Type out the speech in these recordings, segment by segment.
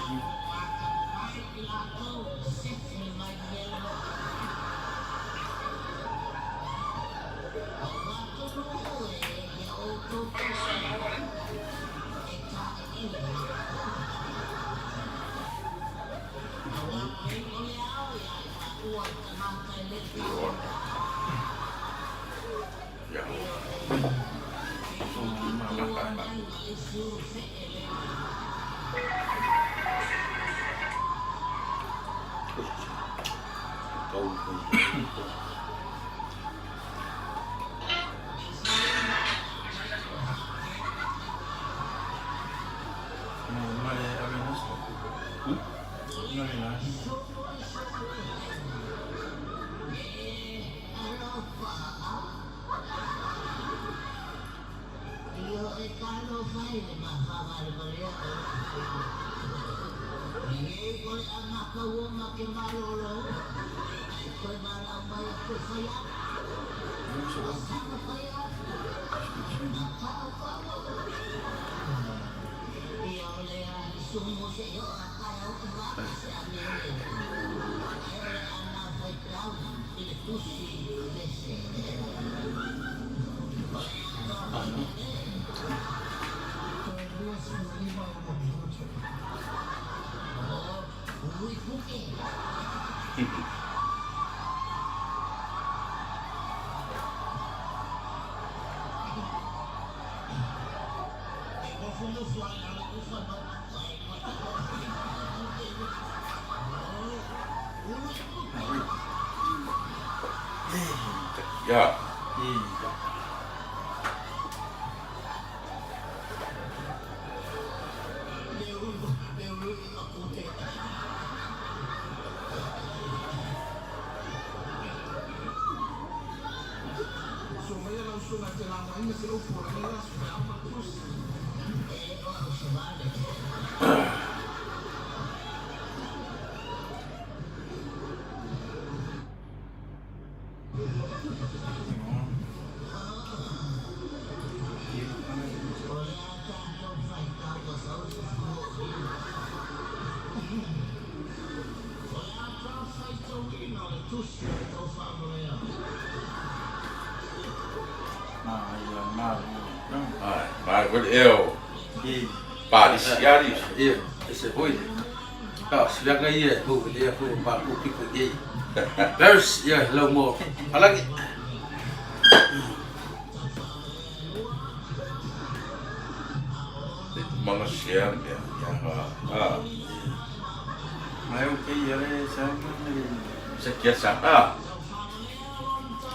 Ia.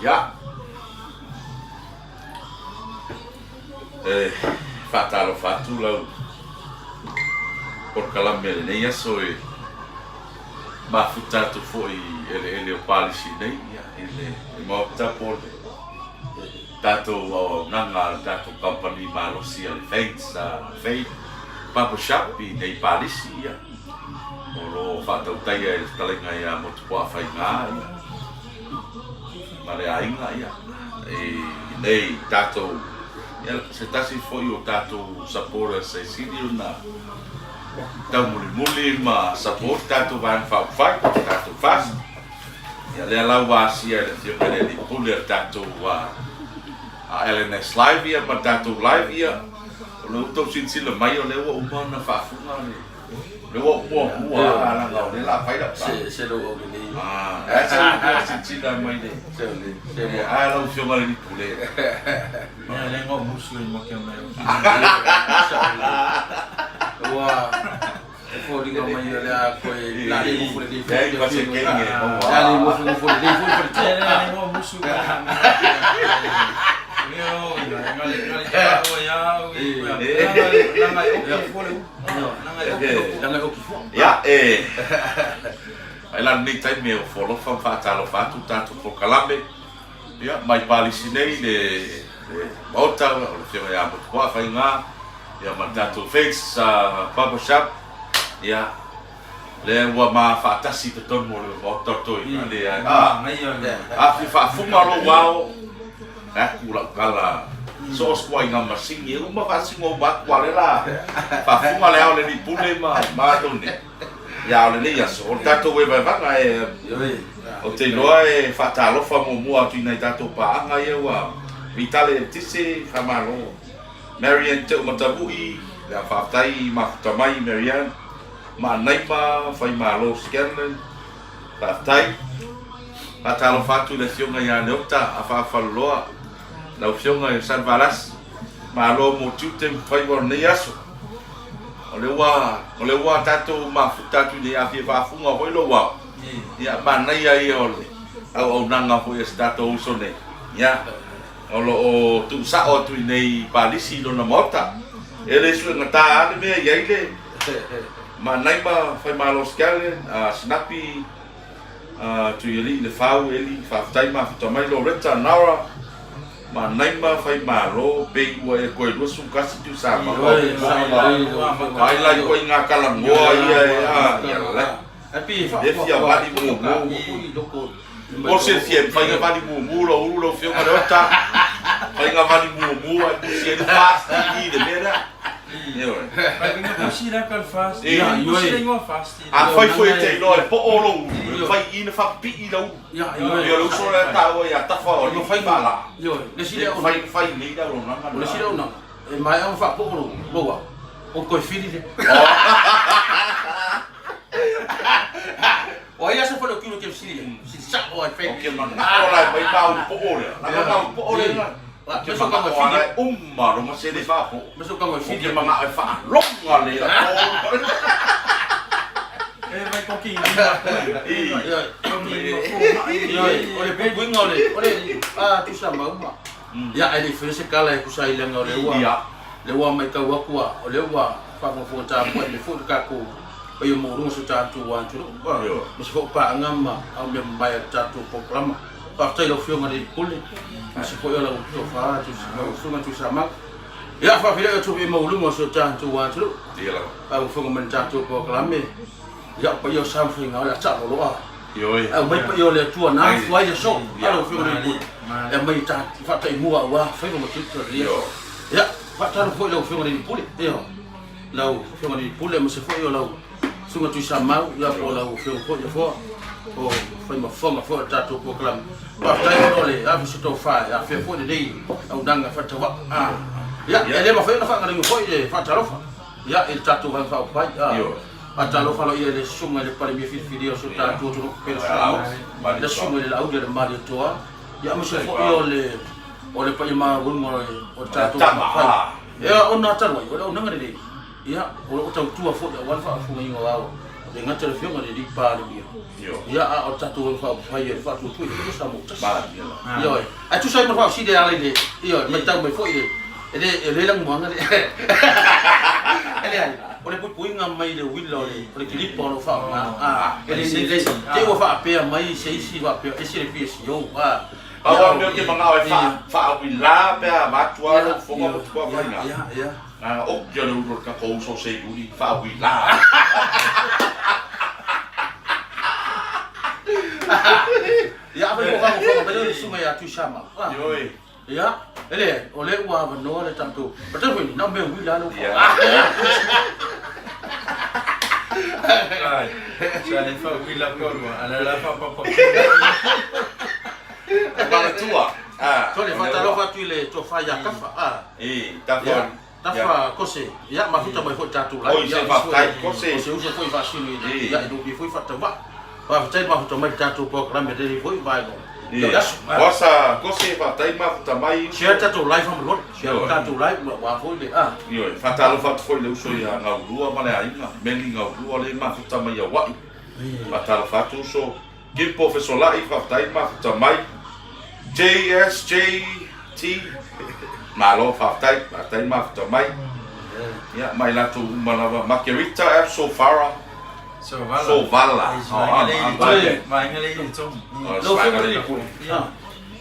Ia. E faatalofa atu lau polokalame i lenei aso e mafuta atu foi i eleele o Palisi nei, ia, i le Maota po o le tatou auaunaga a le tatou kamupani malosi a le Faith, Faith Barber Shop i nei Palisi, ia, o lo o faatautaia e le fetalaiga ia Motupoa Faiga, ia, ma le aiga, ia, i nei tatou, ia, se tasi foi o tatou supporters e sili ona taumulimuli ma support tatou Vaega Faaupufai, tatou FAST. Ia, lea la ua asia e le Afioga i le Alii Pule o le tatou LNS Live, ia, ma le tatou live, ia, o lea ua outou silasila mai, o lea ua uma ona faafuga le, o lea ua ou muamua lava, leaga o lea o le a fai lau tala. Se lou aulelei. Ah, se ua silasila mai le, a lau Afioga i le Alii Pule. Ia, le ngau musu i mo ke mai. Ua e foliga mai o le a koe la le mo le le. Leai ma se kenge e maua. La le mo le le le fo le te. Le ngau musu. Ia, e Ai la lenei taimi e ofo alofa ma faatalofa atu tatou polokalame, ia, mai Palisi nei le Maota o le Afioga ia Motupoa Faiga, ia ma le tatou Faith's Barber Shop, ia, lea ua ma faatasi i totonu o le Maota o Toeaina lea, a, a fia faafuga lou ao, atu lau tala. So o se ituaiga masini e uma faasino uma atu a o lea la faafuga le ao o le alii pule ma matou nei. Ia a o lenei aso, o le tatou evaevaga e ou te iloa e faatalofa muamua atu i nai tatou paaga ia ua Vitale Eletise, faamalo. Marianne Teumatavui, ia faafetai i mafuta mai Marianne. Maanaima Faimalo Scanlan, faafetai. Faatalofa atu i le Afioga ia Leota Afaafaloloa, lau Afioga i Salevalasi, malo mo tiute ma faiva o lenei aso. O lea ua, o lea ua tatou mafuta atu i nei, a fia faafuga foi lou ao, ia manaia ia o le auaunaga foi a si tatou uso nei. Ia, o lo o tuusao atu i nei i Palisi i lona maota. E le suegata lava le mea e i ai le Manaima Faimalo Scanlan, Sinapi Tuialii Lefau Eli, faafetai mafuta mai Loretta Nara, Manaima Faimalo, pei ua e toe 21 Tuisamau. Vaai la i ituaiga talanoa ia e a, ia la. E fia vali mumu. Mo se fia e faiga vali mumu lou ulu lau afioga Leota. Faiga vali mumu ae tusi ai le fast i le mea lea. Ioe. Afai foi e te iloa e poo lou ulu, e fai i i na faapipii lau ulu. Ia o le uso lea e taua ia Tafa o alii ma laa. E fai nei le auaunaga lena. O le isi auaunaga, e maea ona faapoo lou ao, ona toe fili lea. O ai aso foi o kilo ke fesili ai? Fesili sao ai fai. Ou te manao la e mai ma ulu poo lea. Leaga ma ulu poo lea. Ou te manao la e uma loma se le faapoo. Ou te manao e faaloga le O le puipuiga o le o le a tusa ma uma. Ia ae le i faia se tala e tusa ai leaga o lea ua lea ua matau atu a o lea ua faafogafoga tapuai mai foi le tatou paia maualuga o si o tatou atunuu aemaise foi o paaga ma ao mea mamae a le tatou polokalama. Faafetai i lau Afioga i le Alii Pule aemaise foi o lau tofa lau Susuga Tuisamau. Ia faafeiloai atu i le paia maualuga o si o tatou atunuu faafogafoga mai i le tatou polokalame. Ia o paia o sa ma faiga o le a taaloloa. Ae aumai paia o le Atua na afua ai le aso. A lau Afioga i le Alii Pule e aumai e ta faataimua aua faiva ma tiute o lenei aso. Ia faatalofa foi i lau Afioga i le Alii Pule. Ioe. Lau Afioga i le Alii Pule aemaise foi o lau Susuga Tuisamau, ia po o lau Afioga foi Afoa o faimafofoga foi o le tatou polokalame. Faafetai ona o le ave o se tofa e afea foi lenei auaunaga faatauvaa. Ia, e le mafai ona faagaloina foi le faatalofa ia i le tatou Vaega Faaupufai. Faatalofa aloaia i le Susuga i le Palemia filifilia o si o tatou atunuu pele Samoa, le Susuga i le Laauli a le Malietoa, ia aemaise foi o le o le paia maualuga o le tatou Faaupufai. Ia ona talu ai, o le auaunaga lenei, Ia, o lo o tautua foi aua le faafofogaina o ao, e le gata i le Afioga i le Alii Palemia, ia, a o le tatou Vaega Faaupufai e faatuatua i le Atua Samoa tasi. Ioe. Ae tusa ai ma le faafesili e ala i le, ioe, matau mai foi i le, e le, e le lanumoana le, e leai, o le puipuiga mai le uila o le, o le kilipa o lo o faaaoga, a, e le lelei, te i ua faapea mai se isi faapea, ese le PSO, a. Pau lava le mea ou te manao e faauila pe a avatu lava lou fofoga mo Tupuafaiga. Na oki o le ulu o le tatou uso Seiuli faauila. Ia afai po o faafofoga mai le susuga ia Tuisamau. Ioe. Ia, e leai, o lea ua avanoa le tatou. O le taimi foi, na o mea uila lava lea ua Ai, sa le faauila pe olua, a le la faapapa. Manatua. Ah, Sole, faatalofa atu i le tofa ia Tafa. Ah. E, Tafa. Tafa Kose, ia mafuta mai foi tatou lai. Oi, se faafetai Kose. O se uso foi faasino i ia i lopi foi faatauvaa. Faafetai mafuta mai tatou polokalame lelei foi vaega o le aso. Oasa Kose, faafetai mafuta mai. Share tatou live faamolemole. Share tatou live aua foi le a. Ioe, faatalofa atu foi i le uso ia Gaulua ma le aiga, Meli Gaulua lea e mafuta mai Hawaii. Faatalofa atu uso. Gimpo Fesolai, faafetai mafuta mai. JSJT, malo faafetai, faafetai mafuta mai. Ia, ma i latou uma lava. Makerita F. Sofara, Sovala. Sovala. Vaega le i tonu. Lau Afioga i le Pule,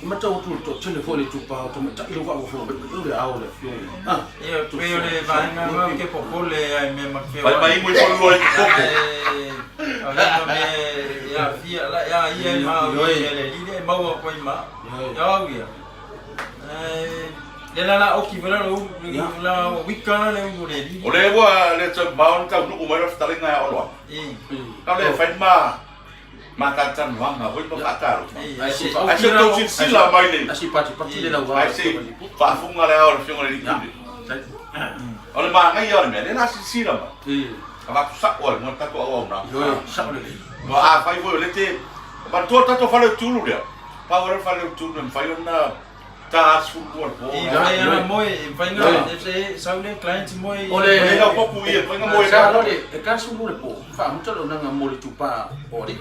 e matau atu i le toatele foi o le itupa o tamaitai lau faafofoga mai, o le ao o le Afioga. Ia, pei o le vaega lea ou te popole ai i mea ma te feoai. Fai mai imu ifo lua i koko. O le ma mea e aafia la ia ia e ma o ia le lile e maua koe ma. Ia au ia. Le la la oki vela lo la wika la le ulu le li. O le ua le tau mao na taunuu mai le fetalinga ia Oloa. Kau le fai ma ma talatanuaga foi ma faatalofa. Ae se tou silasila mai le Ae se i patipati le lauva Ae se i faafuga le ao o le Afioga i le Alii Pule. O le manaia o le mea, lea la silasila mai. Avatu sao ai mo le tatou auaunaga. Ioe, sao lelei. Aua afai foi o lea te manatua le tatou fale utiulu lea, pau lea o le fale utiulu e mafai ona ta 12 le po. I fai ana moe, e mafai ona e sau le client moe. O le E lau popu ia, e mafai ona moe Sa loa le e 12 le po, faamuta le auaunaga mo le itupa o alii.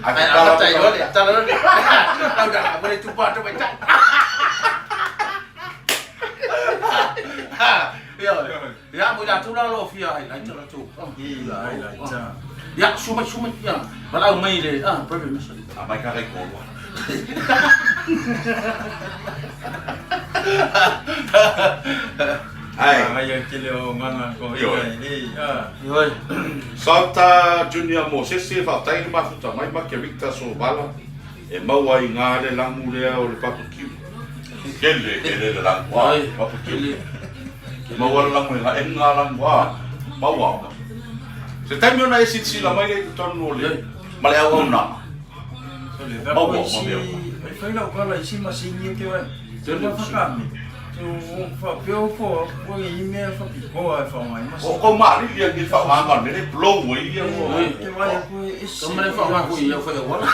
Ae amata ai loa le tala loa le auaunaga mo le itupa o tamaitai. Ioe. Ia, mo i latou la o lo o fia highlight latou. Highlight. Ia, su mai, su mai. Ia, valaau mai le private message. Aumai kaka i kolua. Ai. Ai ai tele o nganga ko Ioe. e a. Ioe. Salta Junior Mosese, faafetai le mafuta mai ma Kerita Sovala e maua ai ngā le lagu lea o le barbecue. Kele, kele le lagu, a, Ioe. barbecue. Kele. Maua le lagu e ngā, e ngā lagu, a, maua. Se taimi ona e silasila mai lea i totonu o le, ma le auaunaga. So le Maua, va ma mea. E fai lau kala i si masini ke vai. Se la whakame. So fa peo ko ko i mea whakikoa e whaonga i O masini. kou maalili a ni whaonga le mele blow ai ia mo. Ke vai ko e Ka male whaonga hui i au whai awala.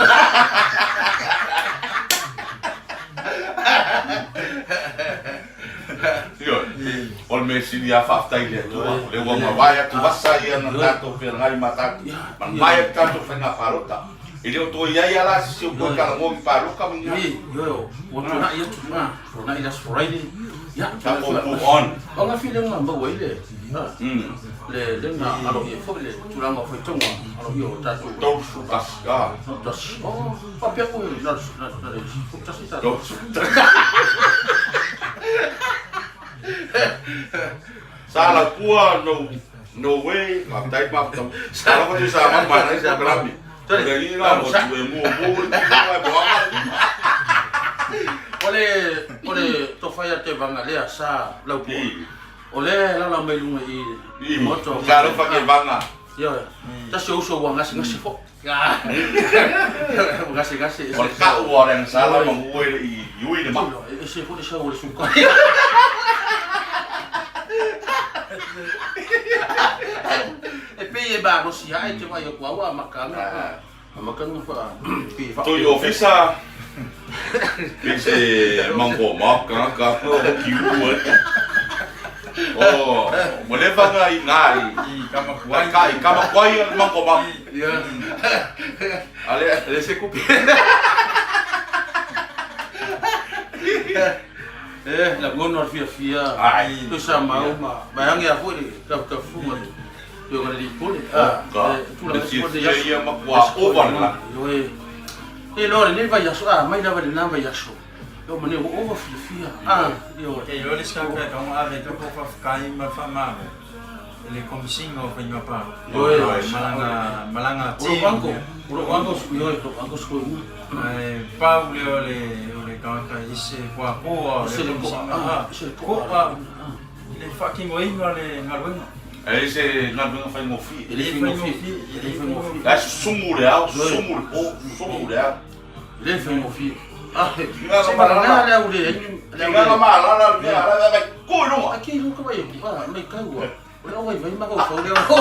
Ioe. O le mea sili a faafetai i le Atua, o lea ua mavae atu vasa ia na tatou feagai ma tatou, ma mavae atu tatou faiga palota. E le o toe i ai a la se isi o toe talanoa i palota ma ni Ioe, ioe, ua tuanai atu, tuanai le Aso Faraile. Ia, Tatou move on. O ngā whiringa mau ai le, le lenga aloaia foi le tulaga o faitauga aloaia o tatou. 31, a. 31. Oh, faapea koe na le 11 tatou. 31. Sa lapua no no way, faafetai ma sa lava tu sa ma ma nai sa kalami. Le ni la mo tu e mu mu le tu e mo ma. O le o le tofa ia te vanga lea sa laupua. O lea e lala mai luga i i moto. Sa alofa ke vanga. Ioe. Tasi o uso ua gasegase foi. Ua gasegase. O le ka'u o le agasala ma ua e le i ui le maa. E ese foi le sau o le sukari. E pei e malosi ae te vaai atu au a amataga. Amataga fa pei fa. Toi ofisa pei se mango maka ka o ki ua. O mo le vanga i ngā i I kamakuai. Ka i kamakuai o le mango maka. Ia. Ale Le se kupi. E, lagona o le fiafia. Ai. Tusa mau ma vaeage a foi le tafutafuga le afioga i le alii pule. Ka. E tulaga Le ese foi lenei fiafia aso. ia matua ova le lagi. Ioe. E loa lenei vaiaso, a mai lava i lena vaiaso. E oo mai nei ua ova fiafia. A, ioe. Ke iloa le sika ka kaunga ave ka po whawhakai ma whamaro. Le komisinga o whainga paro. Ioe. Malanga malanga O lou uncle, o lou uncle, ioe, o lou uncle sikoiuga. Ai pau le o le o le tagata i se koa koa o Ese le le ko'a, komisinga. ese le ko'a. Ko'a le whakinoinga le galuega. E le se galuega faigofie. E le faigofie, e le faigofie. La e susumu le ao, susumu le po, susumu le ao. E le faigofie. Ah, Tigaga se malala. malala le au le ai le au Tigaga le. malala le mea, ala mai ku i luga. A ke iloa ka vai atu, a mai kau a. O le au vaivai mafaufau lea o.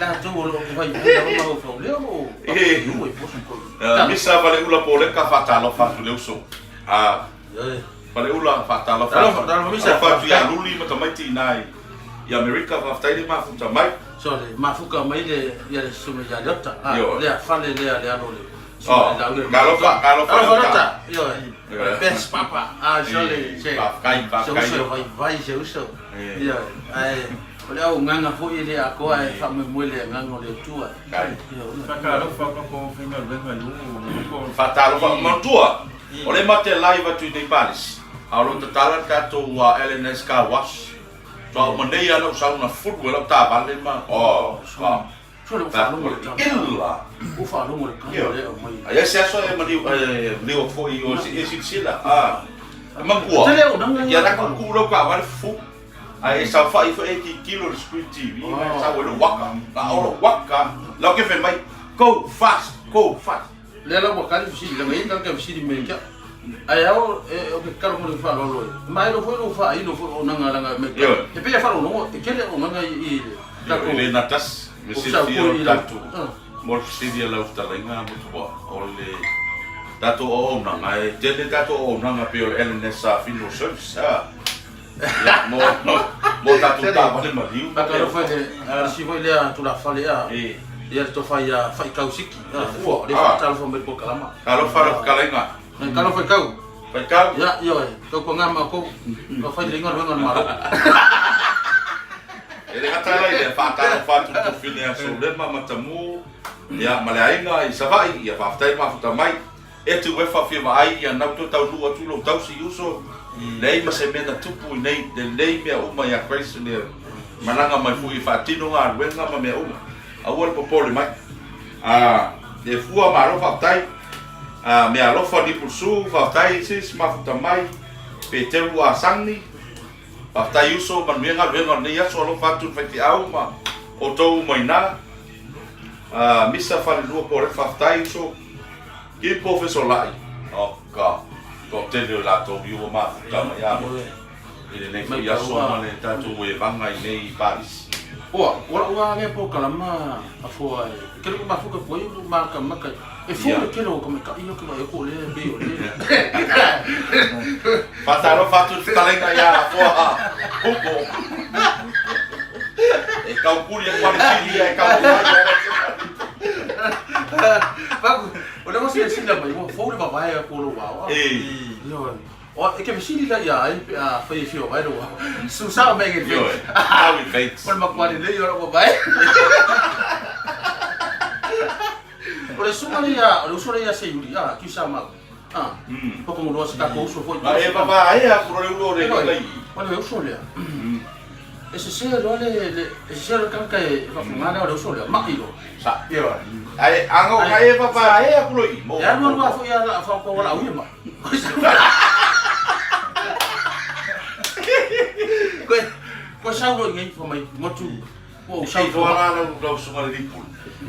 Latou o lo o vaivai lava mafaufau lea o lo o E. iu ai posi koi. Misa Faleula Poleka faatalofa atu le uso. A Ioe. Faleula faatalofa Talofa, atu. talofa Misa. Alofa atu ia Luli ma tamaiti i ina i Amerika, faafetai le mafuta mai. So le mafuka mai le ia le susuga ia Leota. A Ioe. lea fale lea le alo le Oh, susuga i lau le talofa, talofa Talofa Leota. Leota. Ioe. Ioe. Best papa. A so le se. Faafetai, Se faafetai. uso e vaivai se uso. E. Ioe. Ae o le auaunaga foi e le atoa e faamoemoe le agaga o le Atua. Kai. Ioe. Whakalofa ka ko whainga luenga i o ko. Faatalofa manatua. O lea matou te live atu i nei Palisi, a o lo o tatala le tatou LNS Car Wash. Faatoa uma nei lava na ou sau na fulu ai lau taavale ma oh, ah. Sole ua faalogo le tala. Ila. Ua faalogo le tala lea aumai. A i ai se aso e maliu, e maliu atu foi i o e silasila. Ah. Manatua, Tele auaunaga ia ia. la kuku lau taavale fofo. Ae e saofai foi e tilotilo i le screen TV ma e sau ai lou waka. Na o lou waka, lau ke fai mai, go fast, go fast. Lea la ua kali fesili, leaga e i ai tagata e fesili mai ia te au. Ae ao e o ke tatalo mo le faaaloalo e ma e iloa foi lou faailo foi auaunaga leaga e maitau. Ioe. E pei e faalogologo, e tele auaunaga i le Ioe, tatou e le na tasi, me Ofisa silafia o i le lau. tatou mo le fesili a lau fetalaiga Motuoa, o le tatou auaunaga, e tele tatou auaunaga pei o le LNS Funeral Service, a. Ia, mo mo tatou taavale maliu. Faatalofa i le isi foi lea tulafale a E. ia le tofa ia Faitau Siki. Le fua. O lea faatalofa mai i le polokalama. Talofa lau fetalaiga. Talofa Faitau. Faitau. Ia, ioe, tautuaga ma outou. Ua fai lelei galuega a le Malo. E le gata la i lea, faatalofa atu i le tofine ia Soulema Matamu, ia ma le aiga i Savaii, ia faafetai mafuta mai. E tu e fia vaai ia nau toe taunuu atu lou tausi uso, leai ma se mea na tupu i nei lelei mea uma ia Grace le malaga mai foi e faatino galuega ma mea uma. Aua le popole mai. A e fua malo faafetai. A mea alofa Nipul Su, faafetai sis mafuta mai. Peteru a Sangi, faafetai uso manuia galuega o lenei aso alofa atu i le faifeau ma outou uma i ina. A Misa Falelua Pole, faafetai uso. Kipo fesolai, oh God, toatele o i latou i ua mafuta mai a i lenei foi aso ma le tatou evaga i nei i Palisi. Ua, ua lau lava lea polokalama a Foa e tele ua mafuta atu ai ua matamata e fou le tele o tamaitai ia ou te vaai atu o lea e pei o lea. Faatalofa atu i le fetalaiga ia Foa Hugo. E taupuli atu lava le fili ae tau mai. Fagu, o lea ua silasila mai ua fou le vavae atu o lou ao. Ioe. O, e te fesili la ia ai pe a fai e fia vavae lou ao. Susao mai nge Ioe. Tau i fate. O le matua lelei o lau vavae. O le susuga lea, o le uso lea ia Seiuli, a, Tuisamau. A, Papaguloa se tatou uso foi. Ma e vavae atu loa le ulo o le lelei. O le uso lea. E sese loa le, e sese loa le tagata e faafuga lea o le uso lea, mai loa. Sa. Ae a na e vavae atu loa i i. E alu alu lava foi a faatoa valaauina mai. Koe sau loa i inei fai mai motu ua ou sau. Kei roa la lau susuga i le lipuli.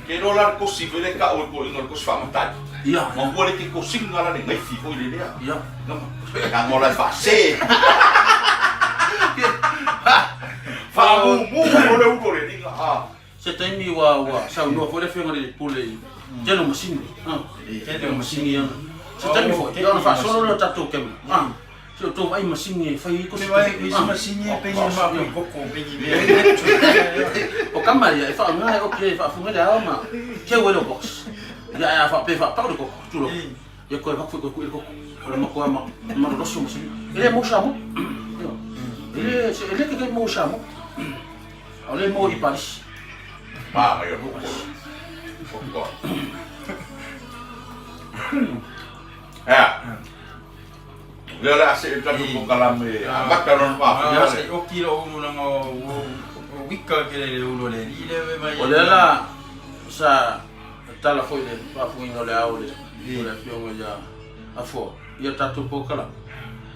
Kei roa la le kosi foi lea e tau e toeaiina o le kosi faamatai. Ia. Maua le ke kosiga la le gaifi foi le lea. Ia. Tago la e faase. Faamumu o le ulo le liga. Se taimi ua ua saunoa foi le afioga i le Pule i tele o masini. Tele o masini ia. Se taimi foi, ia ona faasolo lea o tatou camera. Se o tou vaai masini e fai ai kosi. Isi masini e pei e mapu i koko pei i mea. O kama ia e faaaoga e oki ai e faafuga le ao ma keu ai le box. Ia ae a faapea e faapau le koko, tulou. Ia koe avatu foi koe kui le koko. O le matua ma malolosi o masini. E le maua Samoa. E le e le keke maua Samoa. A o lea e maua i Palisi. Manaia o le koko. Ea. O lea o le a see le tatou polokalame amata lona mafua. A se i oki lou ulu leaga ua wika tele le ulu o le alii lea e mai. O lea la sa tala foi le faafofogaina o le ao o le afioga ia Afoa i a tatou polokalame.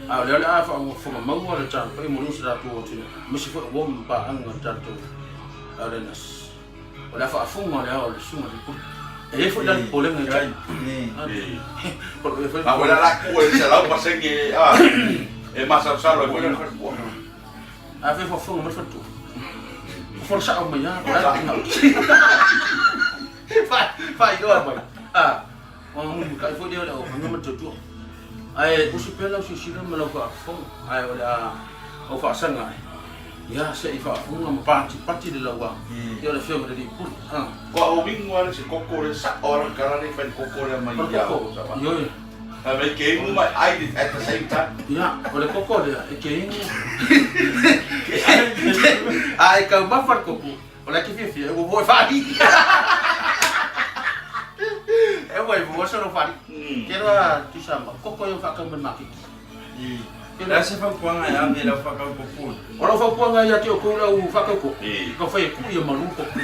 A o lea o le a faafofoga maua le tatou paia mo se tatou atunuu, aemaise foi o uo ma paaga a le tatou Arenas. O le a faafofoga o le ao o le susuga i le Pule. E i ai foi la le popolega ia te au. A o le a ku e 100% e masalosalo ai foi le faletua. A fai faafofoga mai le faletua. Fofola sao mai lava, o le a le faailoa mai. Ona mulimulitai foi lea o le auaunaga ma le tautua. Ae usi pea lau silasila ma lau faafofoga, ae o le a ou faasaga ai, ia se i faafofoga ma patipati le lauao, ia o le Afioga i le Alii Pule. Kua ou inu ale se koko lea sao ala le tala lea i fai le koko lea mai O le ia koko, ioe. Fai mai ke inu ma e ai at the same time. Ia, o le koko lea e ke inu. A e taumafa le koko, O la e te fiafia, e ua moe faalii. E ua e moe solo faalii. Ke roa tusa ma koko ia whaakau mai makiki. O le a se fautuaga e ave i lau whaakau koko? O lau fautuaga ia te outou lau whaakau koko, ka whai e kui ia malu koko.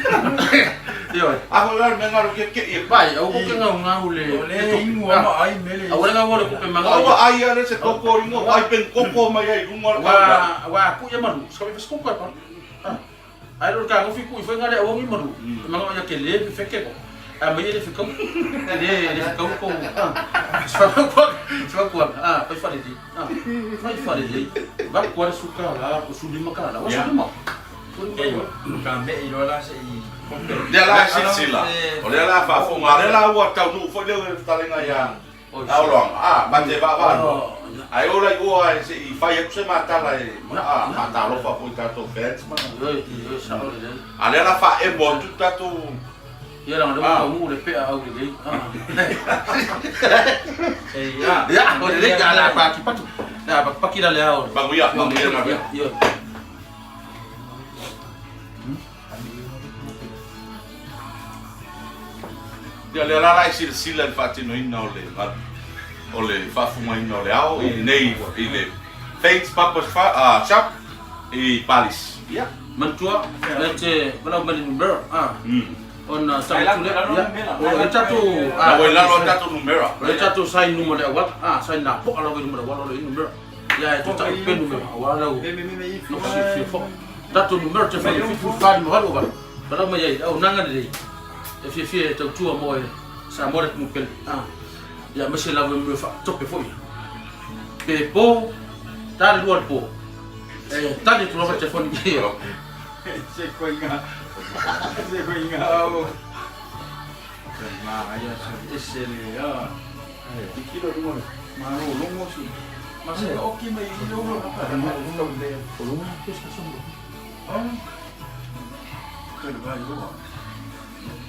Ioe. A foi la le mea galo ke ke i. Vai, au ko ke ngau ngau le. O le ingu ama ai mele. Au le ngau le kupe manga. Ua ai ale se koko ringo, ai pen koko mai ai lunga le Wa kau. wa ku ia maru. Ska pe skuka pa. Ai lo ka ngofi ku ifo ngale au ngi maru. Manga ia ke le fe ke ko. A mai le fe ko. Le le fe ko ko. Sfa ko. Sfa ko. Ah, fai fa le di. Ah, fai fa le di. Va ku ara suka la, ku su lima ka la. Wa su lima. Ka me i lola se i kope. Lea la silasila. O lea la faafofoga, lea la ua taunuu foi lea fetalega ia Aoloaga, a, ma te vaavaalua. Ae ola i oa e se i fai atu se matala e faatalofa foi i tatou fans ma. A lea la faaemo atu tatou. Ia la le taunuu le pea au lelei. Ia, o lelei ka la pa ki paki. La pa paki la le ao. Manuia, manuia na mea. Ia. Ia lea la la e silasila i le faatinoina o le o le faafugaina o le ao i nei i le Faith Papa Shop i Palis. Ia. Manatua, e te valau mai le numera, ona tau le, ia, o le tatou, Na ua i lalo o tatou numera. O le tatou sign numa le auala, sign na po'a lava i luma le auala o le numera. Ia e tau pe numera, aua lau, no si fia fo. Tatou numera te whai 7 4 5 8 8. Valau mai ai, au nanga lelei. E fia fia e tautua mo e Samoa le atunuu pele. Ia aemaise lava i mea faatope foi. Pe po, ta le lua le po. E tali atu lava le telefoni. Se koinga. Se koinga au. Ma ai se ese le ya. Kilo lungo. Ma ro longo su. Ma se oki mai i lo lo ka ma lo le. O lungo ke sa somo. Ah. Ko le vai lo.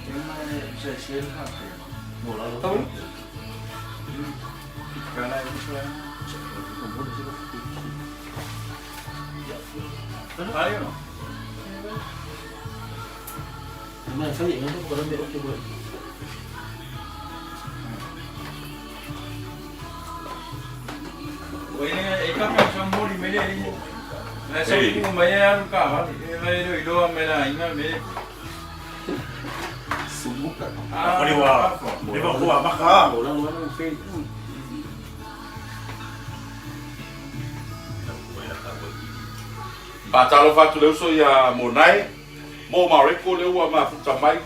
E mai se se ha te. Mo la lo. Tau. Ka la i so. Ai no. Mai fai e ngā ko me oki mo. O e ka ka sa mori mele ni. Na sa ku mai alu ka ha. E mai lo ilo me la inga me. Sumuka. Ah, Ore wa, le wa kua maka. Mo la lo fei. Faatalofa atu le uso ia Monae, mo Mareko lea ua mafuta mai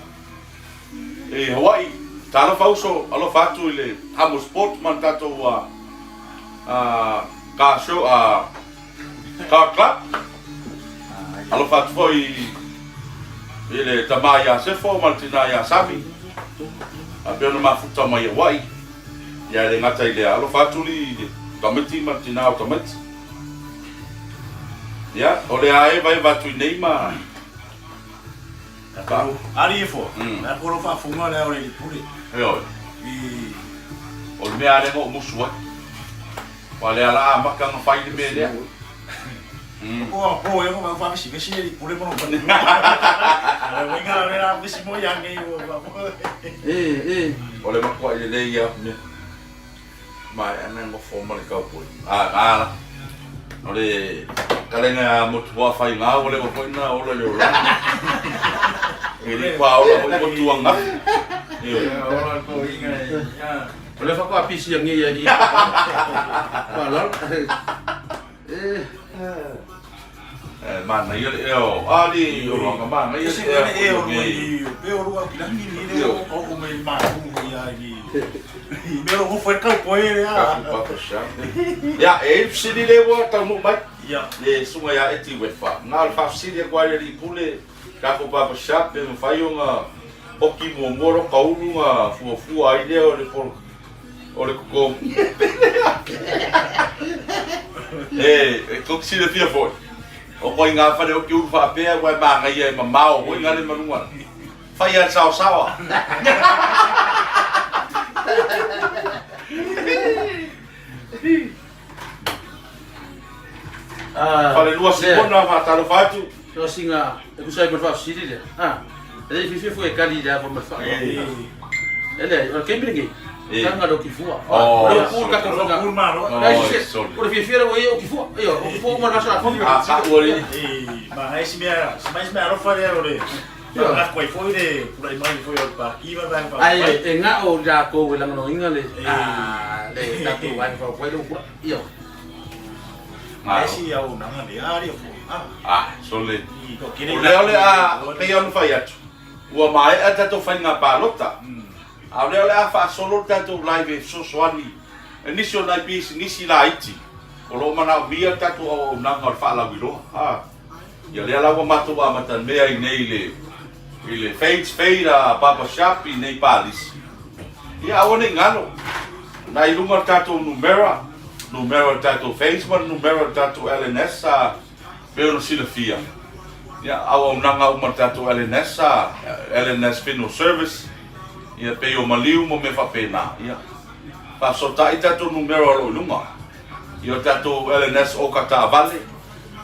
i Hawaii. Talofa uso, alofa atu i le Hamo Sport ma le tatou car show, car club. Alofa atu foi i le tama ia Sefo ma le tina ia Sami. A pea ona mafuta mai Hawaii. Ia e le gata i lea, alofa atu li le tamaiti ma le tina o tamaiti. Ia, o le a eva eva atu i nei ma. Ali e fo. Na ko lo faafofoga le ao le pule. Ioe. I O le mea lea na ou musu ai. Ua lea la amata ona fai le mea lea. Ko a po e ko ma fa vesi vesi le pule mo no. Ale winga le la vesi mo yang nei o ba. E. O le matua i lelei ia mea. Ma e ana ngofo ma le kaupoi. A ngā la. O le kalenga motu hoa whai ngā o le o foi na ola le ola. E li kwa ola hoi motu a ngafi. Ioe. Ola ko inga ya. O le whakua pisi a ngi ia i. Pa la. E. Mana ia le eo. Ali o roanga mana ia Se le le e eo. o i pe o rua ki langi ni le o o me ma ku ia i. I me ro fo ka po e le a. Kaku papa sha. Ia, e sili le ua taunuu mai. Ia. Le suga ia Eti Wefa. Na o le faafesili atu ai le alii pule, tatou papa shop pe mafai ona oki muamua lo kaulu na fuafua ai lea o le polo o le koko. E, e tou te silafia foi. O koe ngā whare oki uru faapea ua e māngaia e mamao hoi ngā le manuga. Fai a le saosaoa. Falelua Sipona faatalofa atu. So singa e kusa ai ma le faafesili lea. E le fiafia foi e kali i le ava ma le faaaloalo. E leai, o le taimi lenei, taga le okifua. O le upu le tatou faiga. O le fiafia lea ua i ai okifua. Ioe, okifua uma le vasa atoa. A ka ua le. Ma isi mea, ma isi mea alofa lea o le Lako ai foi le tulai mai foi o le Pati ma le Vaega Faaupufai. Ae e ga'o i latou e lagolagoina le le tatou Vaega Faaupufai lea ua tulai. Ioe. Malo. Esi auaunaga lea a lea foi. Ah, sole. O lea o le a, pei ona fai atu, ua maea tatou faiga palota. A o lea o le a faasolo le tatou live e fesoasoani i nisi o nai pisinisi laiti o lo o manaomia le tatou auaunaga o le faalauiloa. Ah. Ia lea la ua matou amatamea i nei i le i le Fades Fade a Barber Shop i nei Palisi. Ia aua ne i galo. Na i luga o le tatou numera, numera o le tatou Fades ma le numera o le tatou LNS a pei ona silafia. Ia auaunaga uma a le tatou LNS a LNS Funeral Service, ia pei o maliu ma mea faapena. Ia faafesootai tatou numera o lo o i luga. Ia o tatou LNS oka taavale,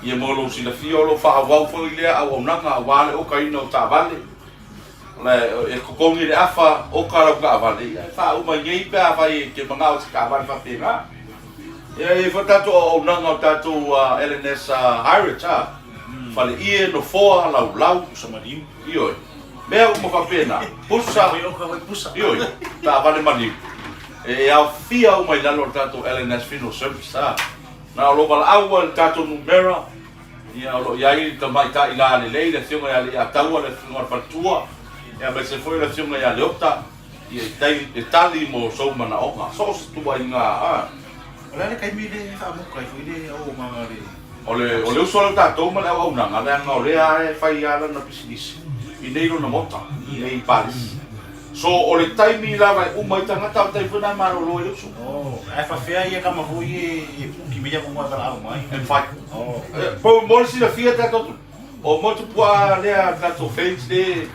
ia mo lou silafia o lo o faaauau foi lea auaunaga aua le okaina o taavale. E totogi le afa oka lau taavale, ia e faauma i nei pe afai e te manao i se taavale faapena. Ia e i ai foi tatou auaunaga o tatou LNS Hirates, a, faleie, nofoa, laulau, Pusa maliu. Ioe, mea uma faapena, pusa, ioe, taavale maliu. E aofia uma i lalo o le tatou LNS Funeral Service, a. Na o lo o valaau lava i le tatou numera, ia o lo o i ai le tamaitai lalelei, le Afioga ia Leiataua, le Afioga i le Faletua, ia aemaise foi le Afioga ia Leota, ia i tai e tali mo sou manaoga, so o se tuuaiga, a. O le a le taimi le faamoka ai foi le auaunaga a le. O le, o le uso lea o tatou ma le auaunaga, leaga o lea lava e fai lava lana pisinisi i nei lona maota, i nei i Palisi. So o le taimi lava e uma ai tagata, o le taimi foi lena e malolo ai le uso. Oh, ae faafefea ia tama foi e puki mai ia moe valaau mai? E mafai. Oh. Po mo le silafia tatou, o motu puaa lea tatou fence le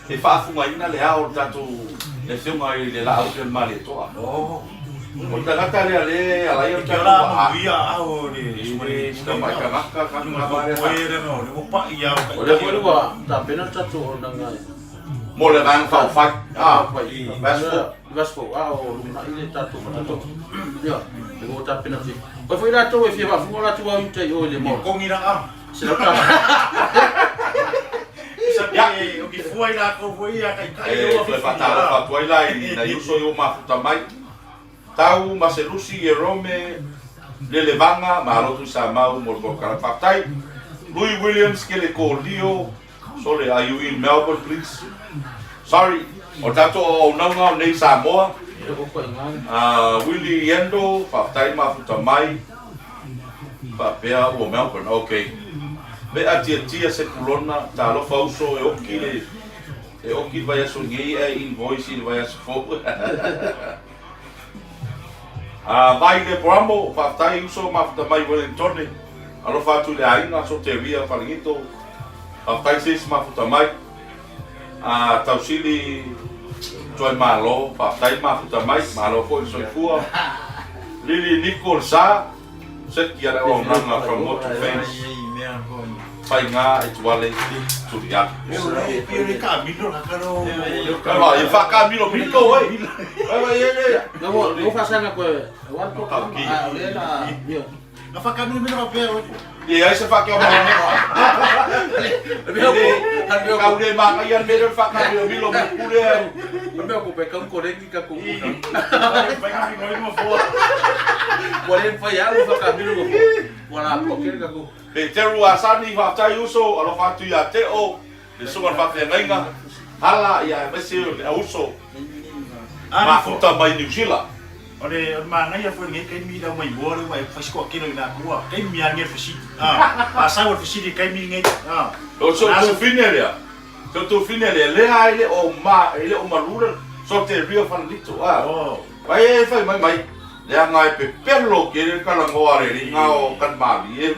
e faafugaina le ao o le tatou le afioga i le Laau o le Malietoa. Oh. O le tagata lea le ala ai o le tatou waa. Ia ao le le tamai tagata O lea foi ua tapena le tatou auaunaga mo le Vaega Faaupufai. Ah, Vaiaso fou, a o lumanai le tatou faatatoga. Ia, e ua tapena atu. O foi latou e fia faafuga latou au i uta i o i le mall. Kongi la a. $100. Ia, o ki fua i latou foi ia kai kai o. E toe faatalofa atu ai la i nai uso i o mafuta mai. Tau, Maselusi, Ierome, Lelevaga, malo Tuisamau mo le polokalame. Faafetai. Louis Williams, Kelekolio, Sole, are you in Melbourne please? Sorry, o le tatou auaunaga o nei i Samoa. Willie Endo, faafetai mafuta mai. Faapea ua Melbourne, ok. Vea Tiatia Sepulona, talofa uso e oki le e oki le vaiaso nei ae invoice i le vaiaso fou. Mai le Bramo, faafetai uso mafuta mai Wellingtone. Alofa atu i le aiga, Soteria Falegito. Faafetai sis mafuta mai. Tausili Tuaimalo, faafetai mafuta mai, malo foi le soifua. Lili Niko le sa, seki a le auaunaga from Motu Fans. Faiga e tuale Tulialu. E faakamilo milo e. No faasanga koe, wan ko ka a o le la. Na whakamino faapea oe po. E ai se whakea mo le Kau le māngai an mere whakamino milo mo pure au. Mea ko pe kau koreki ka ko kuna. Whai ngā ngoi mo foa. Ua le whai au whakamino ko foa. Ua la po kere ka ko. Pe teru a sani whaatai uso alofa atu ia te o le suga le whaafeagaiga hala ia aemaise o le auso mafuta mai New Zealand. O le manaia foi lenei taimi lau mai moa lea ua e fai si toatele o i latou a taimi a nei o le fesili a sau o le fesili i le taimi lenei a. O se tuafine lea, se tuafine lea, lea e le o ma, e le o malu le so te ria falalito a. Vai e fai mai mai, leaga e pepelo ke le kalagoa le ringa o kan malie.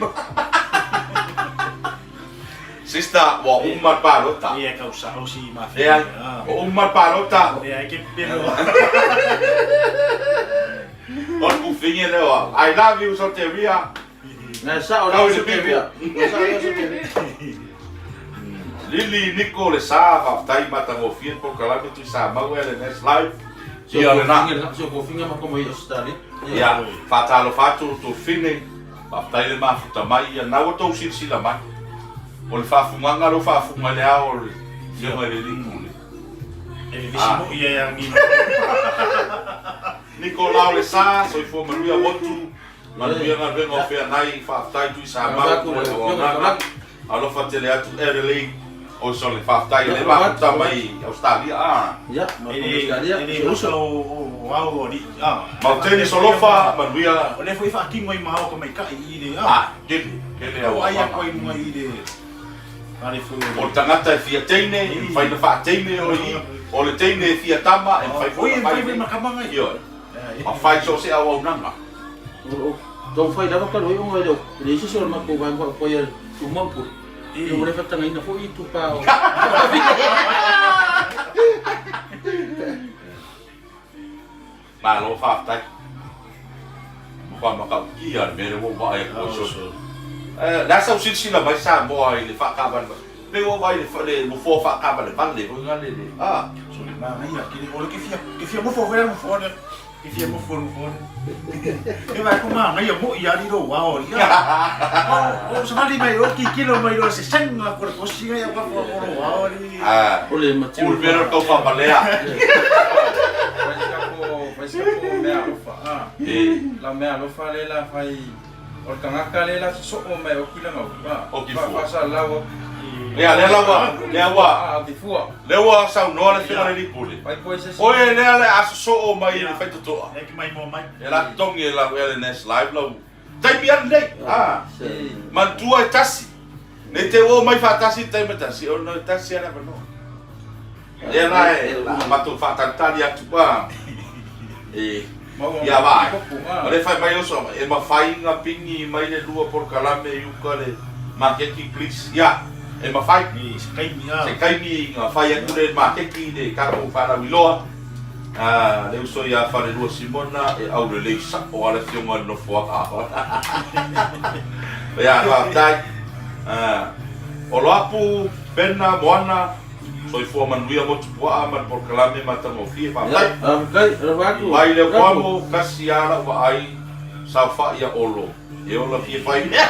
Sister, ua uma le palota. Ia kau sao si mafia. Leai, ua uma le palota. Leai ke pepelo. O le kufine lea o I love you Soteria. Na sao lea Soteria. Na sao lea Soteria. Lili Niko le sa, faafetai matagofie le polokalame Tuisamau LNS Live. Ia lena. Si o kofinga ma komo i Australia. Ia, faatalofa atu Tufine. Faafetai le mafuta mai ia na ua tou silasila mai. O le faafugaga lea ua faafuga i le ao o le Afioga i le Alii Pule. E vevesi moi ia ia ngi. Nikolao le sa, soifua manuia motu, manuia galuega o feagai, faafetai Tui Samau mo le auaunaga, alofa tele atu Adelaide, oi sole, faafetai lea mafuta mai Australia a. Ia, Australia, si uso. O au o alii, a. Mauteni Solofa, manuia. O lea foi e faatino ai ma ao tamaitai i le, a. A, tele, tele auaunaga. Ai atu ai luga i le. O le tagata e fia teine, e mafai ona faateine oe i i. O le teine e fia tama, e mafai foi ona fai. Ioe. Mafai so o se auaunaga. O lo o taumafai lava talu ai ona e le o leai se isi o le matou vaega faaupufai a Tumua ma Pule, ua le faatagaina foi itupa o Malo faafetai. Matua matautia le mea lea ua ou vaai atu ai soo. Le a sau silasila mai Samoa i le faataavalevale. Pei ua ou vaai i le nofoa faataavalevale foi lea le a. Sole manaia tele. O le ke fia ke fia nofo foi le nofoa lea. Ke fia nofo le nofoa lea. E vaai atu manaia moi a lilo ua o ia. O savali mai o kikilo mai lo se senga ko le kosi ngai au ka o lo ao li. O le matiu. Ul mea tau faamalea. Fai si ko mea alofa a. La mea alofa le la fai o le tagata le la sosoo mai o kila mau. O ki fua. Fa sa lau. Lea lea la ua lea ua A o ki fua. Lea ua saunoa le afioga i le alii pule. Fai po se Oe lea le a sosoo mai i le faitotoa. E ki mai mo mai. E la totogi e lau LNS live lau taimi alu nei. A. Manatua e tasi. Ne i te ua omai faatasi i le taimi e tasi, ona e tasi lava le avanoa. Lea la e matou faatalitali atu a e ia vaai. O lea e fai mai oso, e mafai ona pigi mai le lua polokalame i uka le maketi please. Ia, e mafai. Se taimi a. Se taimi ona fai atu lea i le maketi le tatou faalauiloa. A, le uso ia Falelua Simona e aulelei sao lava le afioga i le nofoaga. Ia, faafetai. Oloapu, Pena, Moana, soifua manuia motu puaa ma le polokalame matagofie. Faafetai. Faafetai, alofa atu. Mai le Uamu, tasi lava lau vaai, saofai ia Olo. E ola fia fai mea.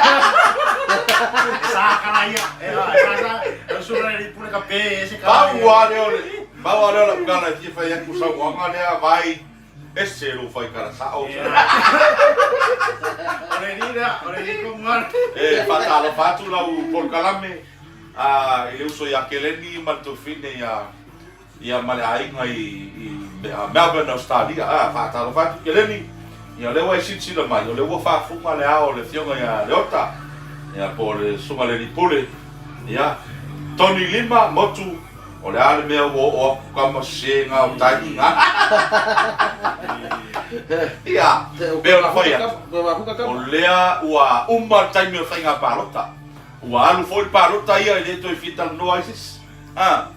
Sa kala ia. E a, sa sa. O sura i pule ka pe e se kala. Pau a lea o le, pau a lea o lau kala e fia fai atu saunoaga lea vai ese lou fai kala sao. O le ni lea, o le ni ko ngana. E faatalofa atu lau polokalame a i le uso ia Keleni ma le Tofine ia ia ma le aiga i Melbourne, Australia. A, faatalofa atu Keleni, ia o lea ua e silasila mai, o lea ua faafuga le ao o le Afioga ia Leota, ia po o le Susuga i le Alii Pule, ia, Tony Lima, Motu, o le a le mea ua oo atu kama se ga o tai ga. Ia, pei ona fai atu, o lea ua uma le taimi o le faiga palota. Ua alu foi le palota ia e le toe fia talanoa ai se isi. A.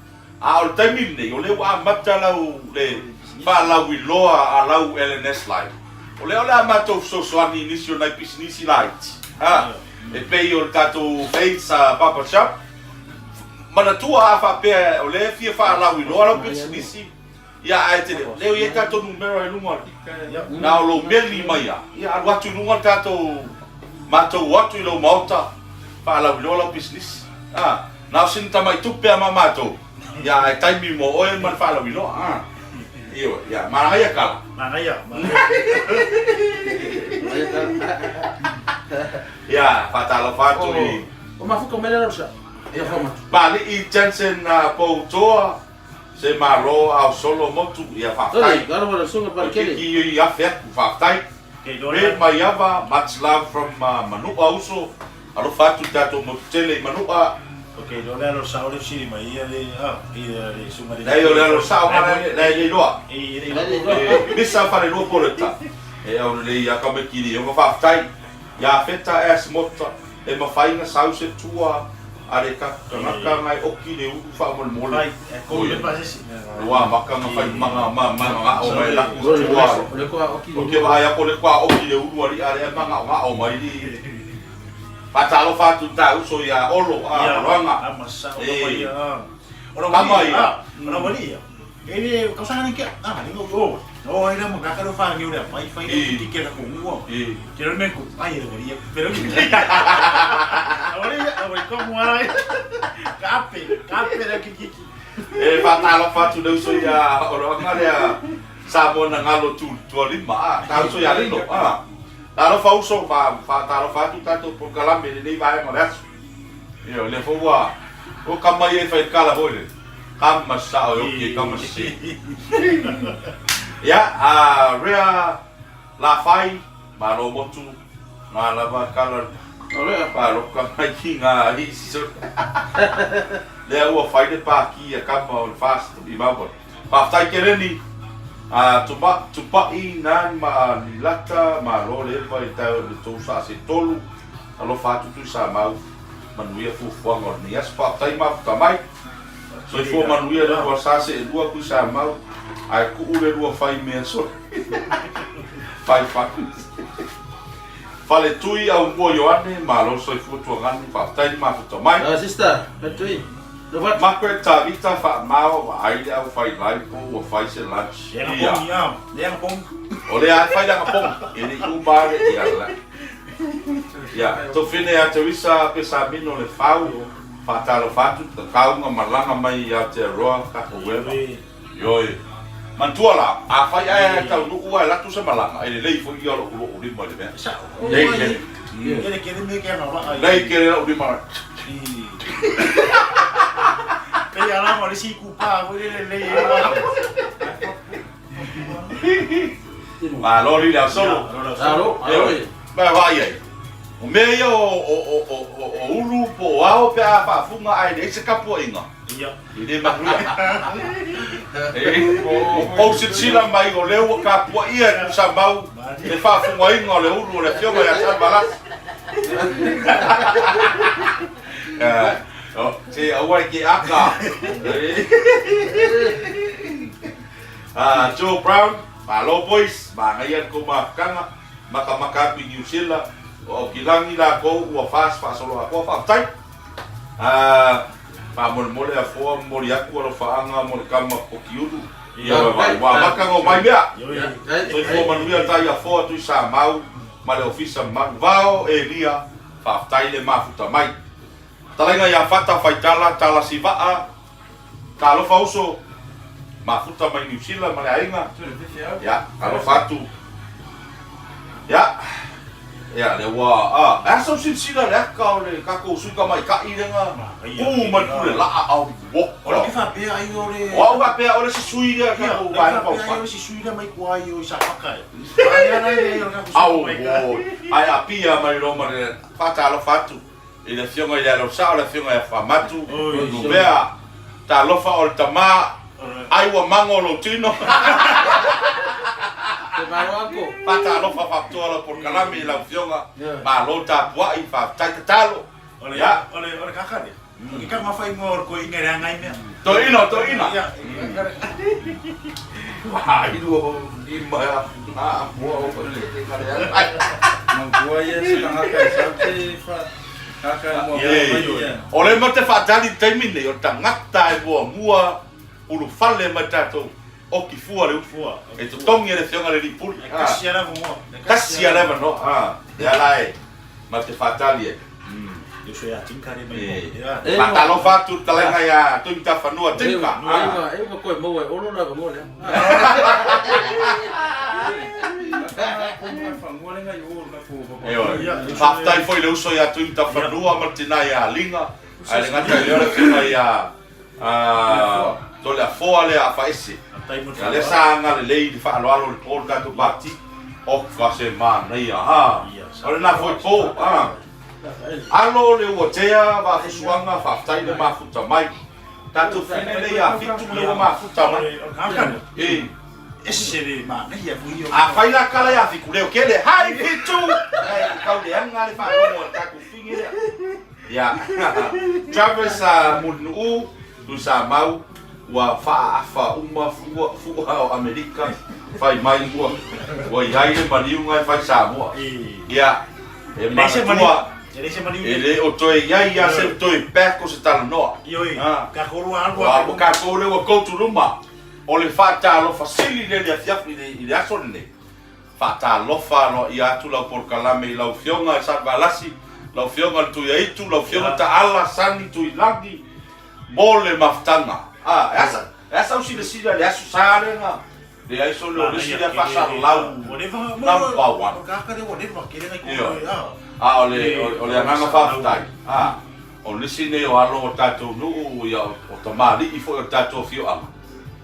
A o le taimi lenei, o lea ua amata lau le faalauiloa a lau LNS Live. O lea o le a matou fesoasoani i nisi o nai pisinisi laiti, a, e pei o le tatou Faith's Barber Shop. Manatua a faapea o lea e fia faalauiloa lau pisinisi, ia ae te le, lea e i ai tatou numera i luga, na o lou meli mai lava, ia alu atu i luga le tatou, matou o atu i lou maota, faalauiloa lau pisinisi. A. Na o sina tamai tupe a ma matou, ia ae taimi mo oe ma le faalauiloa a. Ioe, ia manaia kala. Manaia, manaia. Ia, faatalofa atu i. O mafuta mai le sa. Ia whamatu. Pali'i Jensen Poutoa, se Malo ao solo motu, ia faafetai. O kiki i afe atu, faafetai. Red Maiava, much love from Manu'a uso. Alofa atu i tatou motu tele i Manu'a. Ok, o le alo sao le fesili mai ia le a ia le susuga le. Leai o le alo sao ma le le iloa. E le iloa. E misa falelua poleta. E au lelei ia ka me kiri o faafetai. Ia feta e asimota e mafai na sau se tua a le tagata ngai oki le ulu faamolemole. Vai, e ko le pa se. Lua maka nga fai manga ma ma nga o mai la ku tua. O le koa oki. O ke vai ko le koa oki le ulu ali ale manga nga o mai li. Faatalofa atu i ta uso ia Olo a Oloaga. Ia, ama sao lava ia. O lau Kama alii, ia. o lau alii ia. E le tausaga nei kia, a, le ngau o. O ai la mo ka ka fa ngiu le fai fai le ki ke ka ko ngua. Ke le me ko ai le alii. Pero ki. O alii, o alii ko mo ai. Ka pe, ka pe le ki ki. E faatalofa atu le uso ia Oloaga lea Samoa na galo tu tualima a ta uso ia Lino a. Talofa uso fa faatalofa atu tatou polokalame i lenei vaega o le aso. Ioe, o lea foi ua ua kama ia e fai kala foi le kama sao e oki e kama sese. Ia, a Rea Lafai, Malo motu, ngā lava kala paloka mai ki ngā isi so. Lea ua fai le pāki a kama o le fast i Melbourne. Faafetai Keleni, a tupa, tupai nan ma lilata malo le eva i tae o le tou saa se tolu. Alofa atu tui sa mau manuia fuafuaga o lenei aso. Faafetai mafuta mai. Soifua manuia le lua sa se elua kui sa mau ae kuu le lua fai mea sole. Fai fai. Fale tui au mua Ioane, malo soifua tuaganu, faafetai le mafuta mai. Ah, sister, fale tui. Margaret Tavita faamao vaai le au fai live po ua fai se lunch. Ia. Ia, ia pong. O lea fai le agapong. E le i uma le ia la. Ia, tofine ia Teresa Pesamino le fau, faatalofa atu, kakauga malaga mai i Aotearoa, tatou eva. Ioe. Manatua la, afai ae taunuu ae latu se malaga, e lelei foi ia lou lou lima i le mea. Lelei tele. Lelei tele lou lima. Pei a lava le isi itupa foi lele lelei ai. Malo li le ausolo. Malo, malo. Ba vai ai. O mea ia o ulu po o ao pe a faafuga ae leai se tapuaiga. Ia. E le manuia. E tou silasila mai o lea ua tapuaia e Tuisamau le faafugaina o le ulu o le afioga ia Salevalasi. Se aua e ke aka. Joe Brown, malo boys, manaia le tou mafutaga, makamaka atu i New Zealand, o Aukilagi lakou ua fast faasolo atoa, faafetai. Faamolemole Afoa momoli atu alofaaga mo le tama Pokiulu, ia ua amata ona omai mea. Soifua manuia tai Afoa Tuisamau ma le Ofisa mamalu. Vao Elia, faafetai le mafuta mai. Talaiga ia Fata Faitala, Tala Sivaa, Talofa uso, mafuta mai Niu Sila ma le aiga. Ia, talofa atu. Ia, ia, lea ua, a, e a sau silasila le aka o le tatou sui tamaitai lea na tu mai le pule laa au, wo. O le ke faapea ai o le... O au faapea o le isi sui lea tatou vaega faaupufai. Faapea ai o le isi sui lea mai tua i o i Safata e. Au, wo, ae apia mai loa ma le faatalofa atu. I le afioga i le Alosao, le afioga ia Faamatu, Numea, talofa o le tama, ai ua mago lou tino. Faatalofa faapitoa lau polokalame i lau afioga, malo tapuai, faafetai tatalo. O le kaka lea, o ke kama whai mua o le koe inga rea ngai mea. Toeina, toeina. Ai lua lima ya nga mua o le te kare ai. Manatua ia se tagata e sau te fa kaka e muamua mai ia. O le ma te faatali i le taimi lenei, o le tagata e muamua ulufale mai tatou oki fua le upu. E totogi e le Afioga i le Alii Pule. Tasi a le avanoa. Tasi a le avanoa. Lea la e ma te faatali ai. Faatalofa atu le talaiga ia Tuimitafanua Tinka. E ua koe maua e Olo le avanoa lea. Faafetai foi i le uso ia Tuimitafanua ma le tina ia Liga, ae le gata i lea o le afioga ia Toleafoa lea Afaese. Ia lea sa agalelei i le faaaloalo i le po o le tatou pati. Oka se manaia, ha. O lena foi po, ha. Alo le uatea vaafusuaga, faafetai le mafuta mai. Tatou fine lea ia fitu le ua mafuta mai. E. Ese le manaia foi ia. Afai la kala ia fiku leo kele, hai fitu! Ai, kau leaga le faalogo a le tatou fine lea. Ia, Travis Mulinuu, Tuisamau, ua faaafa uma fua, fua o Amerika, fai mai ua, ua i ai le maliuga e fai Samoa. Ia, e manatua, e le o toe i ai lava se toe back o se talanoa. Ua tatou lea ua go to luma, o le faatalofa sili lea i le afiafi i le aso lenei. Faatalofa aloaia atu lau polokalame i lau Afioga Salevalasi, lau Afioga le Tuiaitu, lau Afioga Taala Sani Tuilagi mo le mafutaga. A, e a sa, e a sau silasila i le Aso Sa lea na leai sole o le isi lea faasalalau number one. Ioe. A o le, o le agaga faafetai, a, o nisi nei o alo o tatou nuu, ia, o tamalii foi o le tatou afioaga,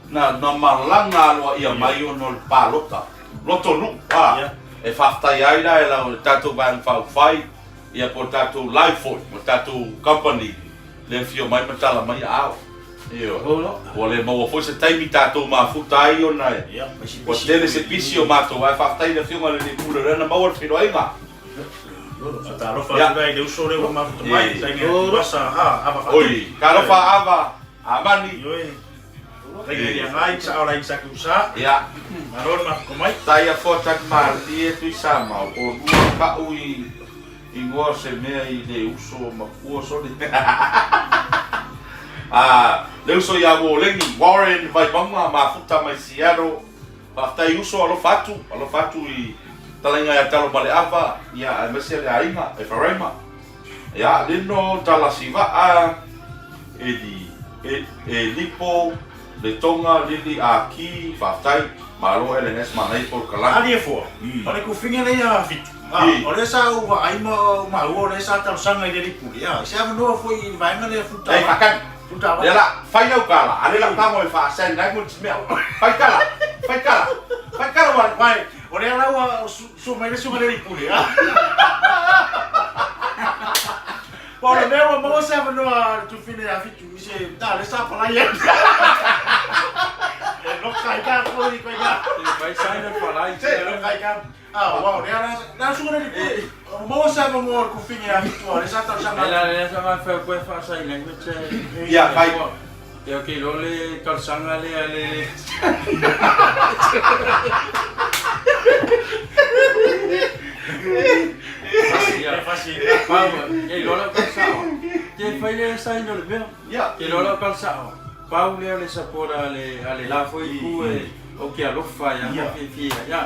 na, na malaga aloaia mai ona o le palota, loto nuu, a, e faafetai ai la e lau, le tatou Vaega Faaupufai, ia po o le tatou live foi, mo le tatou company, le afio mai ma tala mai aao. Ioe. Ua le maua foi se taimi tatou mafuta ai ona e ua tele se pisi o matou, ae faafetai i le Afioga i le Alii Pule o lea na maua le feiloaiga. Talofa atu la i le uso lea ua mafuta mai, taimi a Tuivasa, a, Ava Faatui. Oi, talofa Ava, Amani. Ioe. Taimi le agai, sao la i Sakiusa. Ia. Malo le mafuta mai. Tai afoa tali malie Tuisamau, o lua ka'u i Ingoa o se mea i le uso makua sole. A, le uso ia Woleni, Warren Vaimauga, mafuta mai Seattle. Faafetai uso, alofa atu, alofa atu i talaiga ia Talo ma le Ava, ia aemaise le aiga, Efaraima. Ia, Lino, Talasiva'a, Eli, e, Elipo, Letoga, Lili, Aki, faafetai, malo LNS manaia polokalame. Ali e fua, o le kufine lea ia Fitu, a, o lea sa ou vaai ma ou maua o lea sa talosaga i le alii pule, a, i se avanoa foi i le vaega lea full Ei, faatali. Full tava. Lea la, fai lau tala, a lea lau tago e faa-sign language mea. Fai tala, fai tala, fai tala ua Vai, o lea la ua sua mai le susuga i le alii pule, a. Pau le mea ua maua se avanoa a le tufine ia Fitu i se na le sa palai ai. E loka ai ka ko i ko i ka. E fai sign le palai. Se loka ai ka. Ah, wow, lea la la suka le pule. Ua maua se avanoa a le tufine ia Fitu a le sa talosaga. E la lea sa ma fai koe fa sign language. Ia fai. Ia ke lo le talosaga lea le Ke fai le sign o le mea. Ke loa lau kala sao. Pau lea o le support a le a le la foi ku e o ke alofa ia mo fiafia ia.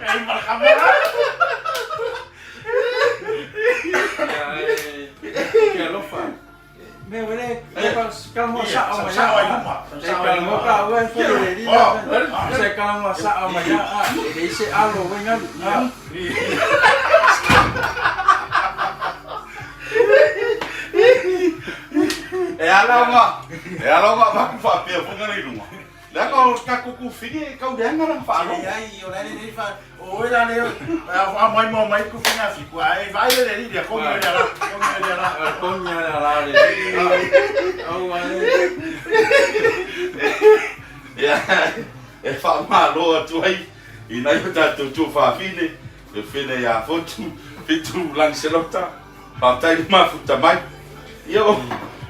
Ei markamera. Ia e ke alofa. Me wele kala sao mai Sao ai luma. E kala mo ka ue foi le li. Se kala mo sao mai ia e le se alo we ngalu. E ala ona, e ala ona avatu faapea foi ngana i luga. Leaga o tatou kufine e tau leaga lana faalogo. Leai, o la e lelei fa, o oe la lea, a mai mo mai kufine a fiku, a e vaai le lelei lea, kogi le ala, kogi le ala. Kogi le ala le. Au ale. Ia, e faamalo atu ai i nai o tatou tuafafine, le fine ia Fotu, Fitu Lancelota, Faafetai le mafuta mai. Ia o,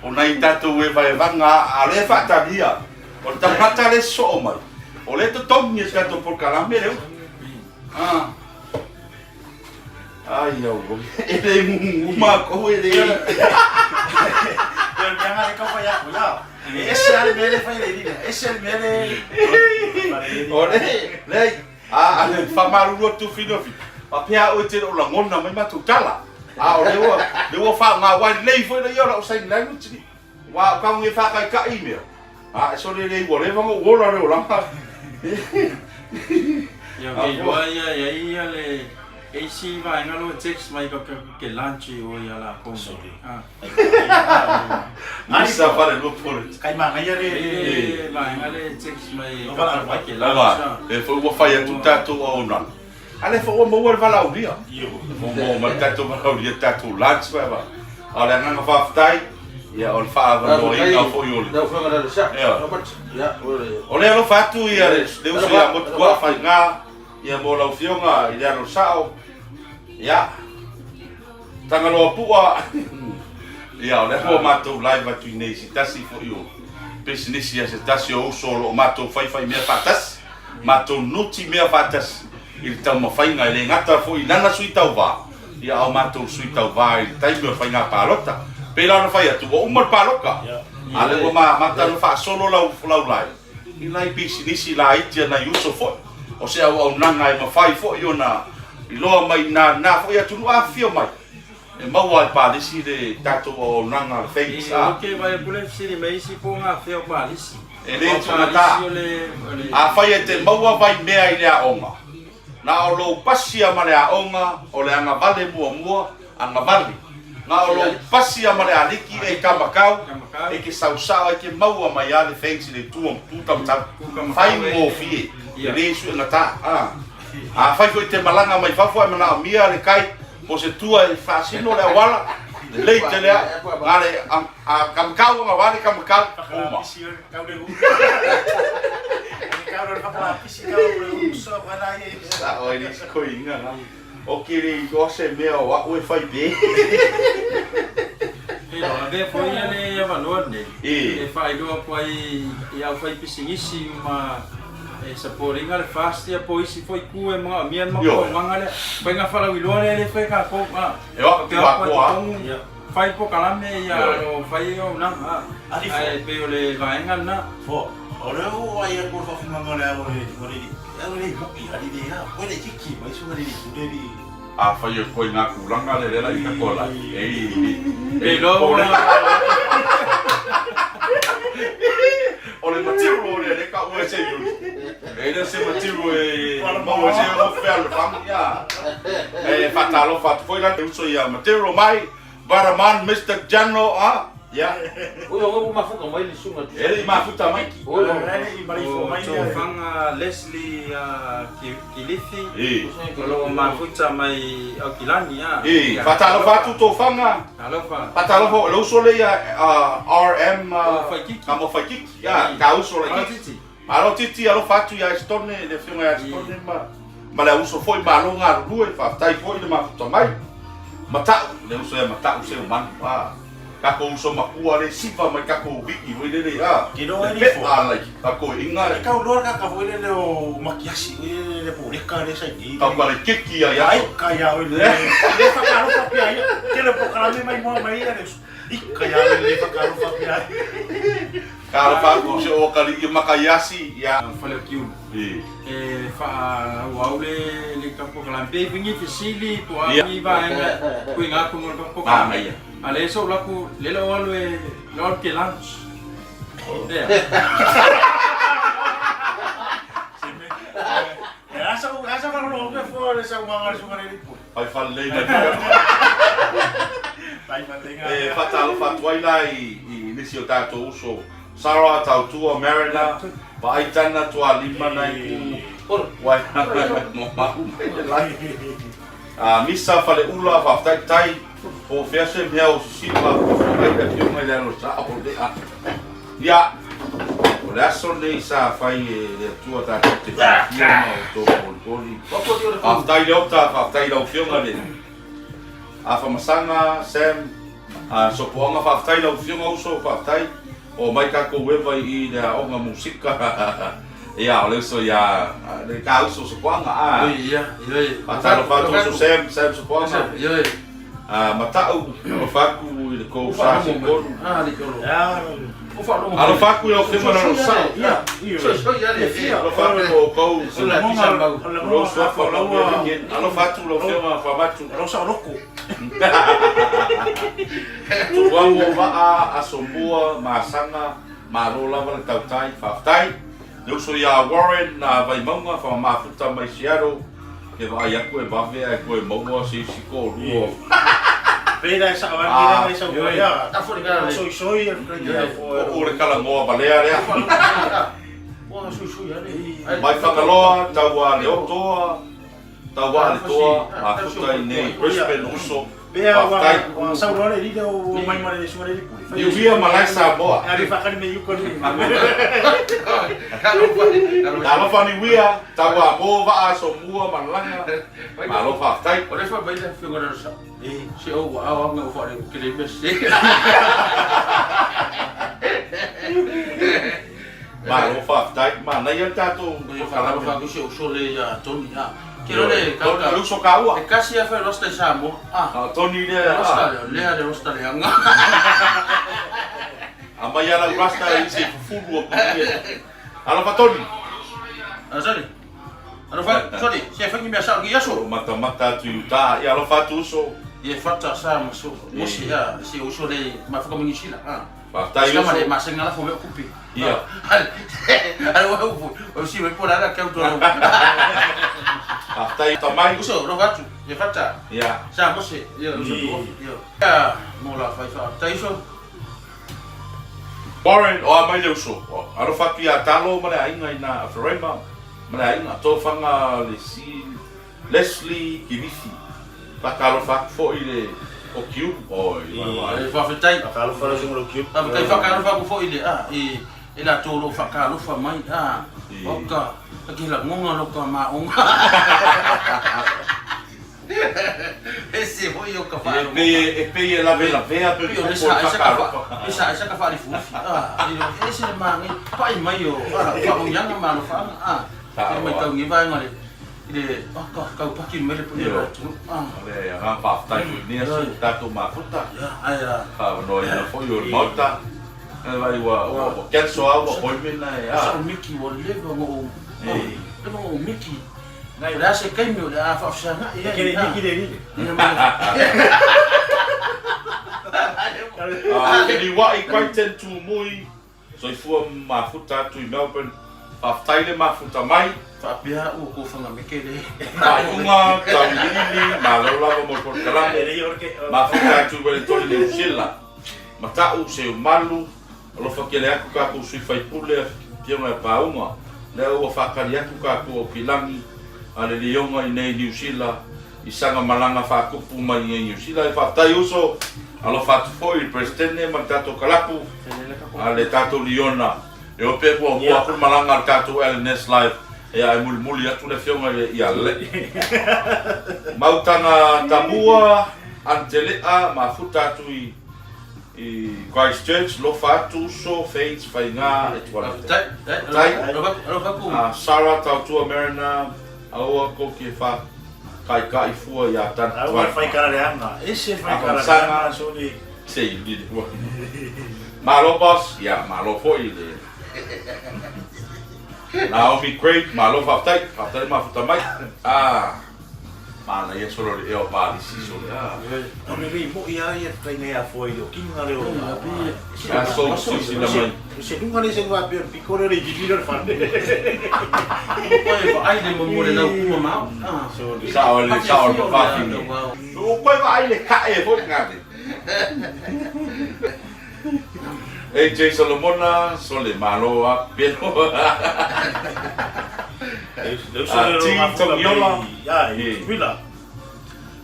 o nai tatou evaevaga a lea e faatalia, o le tagata lea e sosoo mai, o lea e totogi e le tatou polokalame le upu. Ah. Ai au, e le gugu makou e le. Ia le mea le kau fai aku ia. E ese lava le mea le fai le lina, ese le mea le. O le, leai, A faamalulu atu Finofi, faapea oe e te le o lagona mai matou tala. A o lea ua, lea ua faaaoga aua e lelei foi lea o lau sign language ni. Aua o kau e faataitai i mea. A e sole lelei ua leva ona ou ola le olaga. Ia ke iloa ia e ai ia le isi vaega lo e text mai ka ke lunch i o ia lakou nei. Misa fale lua pole. Kai manaia le le vaega le text mai O valaau mai. ke Lava, lunch. e foi ua fai atu tatou auaunaga. A lea foi ua maua le valaaulia. Io. Ua maua mai le tatou valaaulia, tatou lunch ma va. A o le agaga faafetai, ia o le faaavanoaina foi o le. Lau Afioga i le Alesa, Ia. Robert, ia, o le... O lea alofa atu ia le le uso ia Motukuaa Faiga, ia mo lau Afioga i le alo sao. Ia. Tagaloa Pua, Ia, o lea ua matou live atu i nei i se tasi foi o pisinisi a se tasi o uso o lo o matou faifai mea faatasi, matou nuti mea faatasi i le taumafaiga, e le gata foi i lana sui tauva, ia a o matou sui tauva i le taimi o le faiga palota. E pei la ona fai atu, ua uma le palota, a o lea ua amata ona faasolo lau lau live i nai pisinisi laiti a nai uso foi, o se auaunaga e mafai foi ona iloa mai i na foi atunuu afifio mai. E maua i Palisi le tatou auaunaga a le Thanks a. Ou te vaai atu le fesili mai isi po o gafea o Palisi. E le tugata. Afai e te maua vaimea i le aoga, na o lou pasi a ma le aoga o le agavale muamua, agavale. Na o lou pasi a ma le aliki e kamakau, e ke sausao e ke maua mai a le Thanks i le itu o tu tamatau. Faigofie, e le suegata. Afai foi e te malaga mai fafo ae manaomia le kai po o se tua e faasino le auala, lelei tele au. Na le a kamakau agavale kamakau, uma. Sao ai le isi koiga na. O ke le iloa se mea o a'u e fai pe. Iloa, avea foi ia le avanoa lenei e faailoa atu ai i aufaipisinisi ma e support ina le FAST ia po o isi foi itu e manaomia le matou auaunaga lea. Faiga faalauiloa lea e le fai e tatou a. E o atu Faapea atu ai totonu fai polokalame ia o lo o fai ai auaunaga a. Ae pei o le vaega lena. Fo, o lea ua vaai atu le faafugaga o le ao le le ao le mo'i ali le a koe le kiki mai suga le le le Afai e koe ngā tulaga le le la i katoa la ei Pe iloa ua O le material lea le ka ua se yuri. E le se material e maua se o fea le fang ia. E whatalofa atu foi la te uso ia material mai Brother Mr. General a ia. Oi o ua mafuta mai le suga. E le i mafuta mai. Oi o Tofaga Leslie Kilifi o lo o mafuta mai Aukilani a. E whatalofa atu Tofaga. Talofa. Whatalofa o le uso le ia RM Faikiki. Ka mo Faikiki. Ia ka uso le Malo Titi. Malo Titi alofa atu ia Estone le afioga ia Estone ma ma le uso foi malo galulue faafetai foi le mafuta mai. Mata'u le uso ia Mata'u seu manu a tatou uso matua le siva mai tatou vii foi lele a Kilo le e pe'a lai tatou inga E kau loa kaka foi lele o makiasi foi lele le poleka le sai nei. Tau ka le keki ia ia. Ai ka ia oi le. Le whakalofa pia ia. Ke le polokalame mai moa mai ia le uso. Ika ia oi le whakalofa pia ia. Ka alofa atu se o kali i makaiasi ia. Fale o Kiulu. E. E faaauau le le ka polokalame. Pe i ni fesili po o a ni vaega kuiga atu mo le ka polokalame. A le so laku le lo alu e lo alu ke lunch. Ea. E asa asa whakalofa pia fo le sau manga le sunga le lipo. Fai fale mai. Fai fale ngā. E whatalofa atu ai la i nisi o tātou uso. Sarah, Tautua, Mariner, Vaaitana, Tualima, nai ku, wai mo mahu mai le lai. Misa, Faleula, Whaaftai, po o fea se mea o sisiva, po o mai le afioga i le alo sa o le a. Ia, o le aso nei sa fai e le Atua tātou te whiwhia ma o tō korikori. Whaaftai le ota, whaaftai lau afioga le Afamasaga, Sam, Sopoaga, whaaftai lau afioga uso, whaaftai. O mai tatou eva i le aoga musika. Ia, o le uso ia, le ka uso Sopoaga. A. Ia, ia. Whatalofa atu uso Sam, Sam Sopoaga. Ia. Mata'u, alofa atu i le kou sa se tolu. Ah, le tolu. Ia. Alofa atu i lau afioga na losao. Ia. Ia. Alofa atu o kou. O Lou suafa o lau Alofa atu lau afioga Famatu. Lau sa loko. Tuamu o vaa, asomua, masaga, malo lava le tautai, faafetai. Le uso ia Warren na Vaimauga, whakamafuta mai Seattle, ke vaai atu e vave ae koe maua se isi ko lua. Pera sa wa ni sa wa ya. Soi soi e O o le kalagoa valea lea. Ua sui sui ale. Mai Fagaloa, taua le otoa, taua le toa, mafuta i nei Brisbane uso. Pea wa Faafetai. wa sau loa le lida o mai ma le suga le lipo. Niuia malae Samoa. Ali whakani me yuka ni. Talofa Niuia, taua mo vaa somua malaga. Malo faafetai. O le fa mai le afioga na sa. Se o wa au nga o fa le ke le me se. Malo faafetai. Manaia le tatou O fa la fa ku se o so le ya Tony a. Ke lo le ka ka uso kaua. E kasi a fa rosta i Samoa. Ah. Ah, Tony lea. Rosta le le le rosta le anga. A mai ala rasta i se fufulu o kuia. Alofa Tony. Ah sorry. Alo fa sorry, se fa ni me sa ki aso. O matamata atu i uta. Ia alofa atu uso. Ia fata sa ma so mosi a si uso le mafuka mai Niu Sila a. Faafetai Uso. Sama le masenga la fo me kupi. Ia. Ale wa upu. O si me pola la kau tolo. Faafetai tamai. Uso ro atu. Ia fata. Ia. Sa mose. Ia uso tu. Ia. Ia mo la fai faafetai uso. Warren, o a mai le uso. Alofa atu ia Talo ma le aiga ina Eferaima ma le aiga Tofaga le si Leslie Kilifi. Faatalofa atu foi i le Okiulu. Oi, vai vai. E faafetai. Faatalofa lau Susuga i le Okiulu. Faafetai, faatalofa atu foi i le a i e latou o lo o faatalofa mai a o ka ka ke lagoga lo ka maoga. Ese foi o ka E pei e pei e lavelavea pe o le sa esa ka fa sa esa ka fa lifufi a i ese le mangai pai mai o a faamanuiaga ma alofaaga a e matau nei vaega le i le ka kaupaki mai le paia o le atunuu. O le agaga faafetai foi i lenei aso i le tatou mafuta. Ae a. Faavanoaina foi o le Maota. E vaai ua ua cancel lava ua appointment ae a. Sa o Miki ua leva ona ou leva ona ou miki. O le a se taimi o le a faafesagai ai. E le miki le lile. Keliuai Crichton Tumui Soifua mafuta atu i Melbourne. Faafetai le mafuta mai. Faapea ua kou fagameke le. Faaiuga tauiliili, malo lava mo le polokalame. Mafuta atu i Ueletoni Niu Sila. Mata'u, Seumalu, alofa tele atu tatou sui faipule afioga ia Pauga. Lea ua faatali atu tatou aukilagi a le Lioga inei Niu Sila i sana malaga faatupu mai i Niu Sila. E faafetai uso, alofa atu foi i le Peresetene ma le tatou kalapu a le tatou Liona. E o pe muamua atu le malaga a le tatou LNS Live, ia ae mulimuli atu le afioga ia le Mautaga Tamua, Antelea, mafuta atu i i Christchurch, lofa atu uso, Faith, Faiga, e tuala. Faafetai. Sarah, Tautua, Mariner, Aua kou ke wha kaikai fua i a tana Aua e whai karareanga. Ese whai karareanga soni. Se i lili fua. Malo boss. Ia, malo foi le. Naomi Craig, malo faafetai. Faafetai le mafuta mai. Ah. Manaia solo le ea o Palisi solo. Ah. O le lei moi a ia te tainga ia foa i le okinga le o. Sa so silasila mai. Se luga le se ngā pia piko le le vivi le whane. Koe vaai le mo le lau kuma mau. Sa o le sa o le whawhine. O koe vaai le kae foi ngā le. AJ Solomona, sole malo a pelo. Ti Tongiola. Tutuila.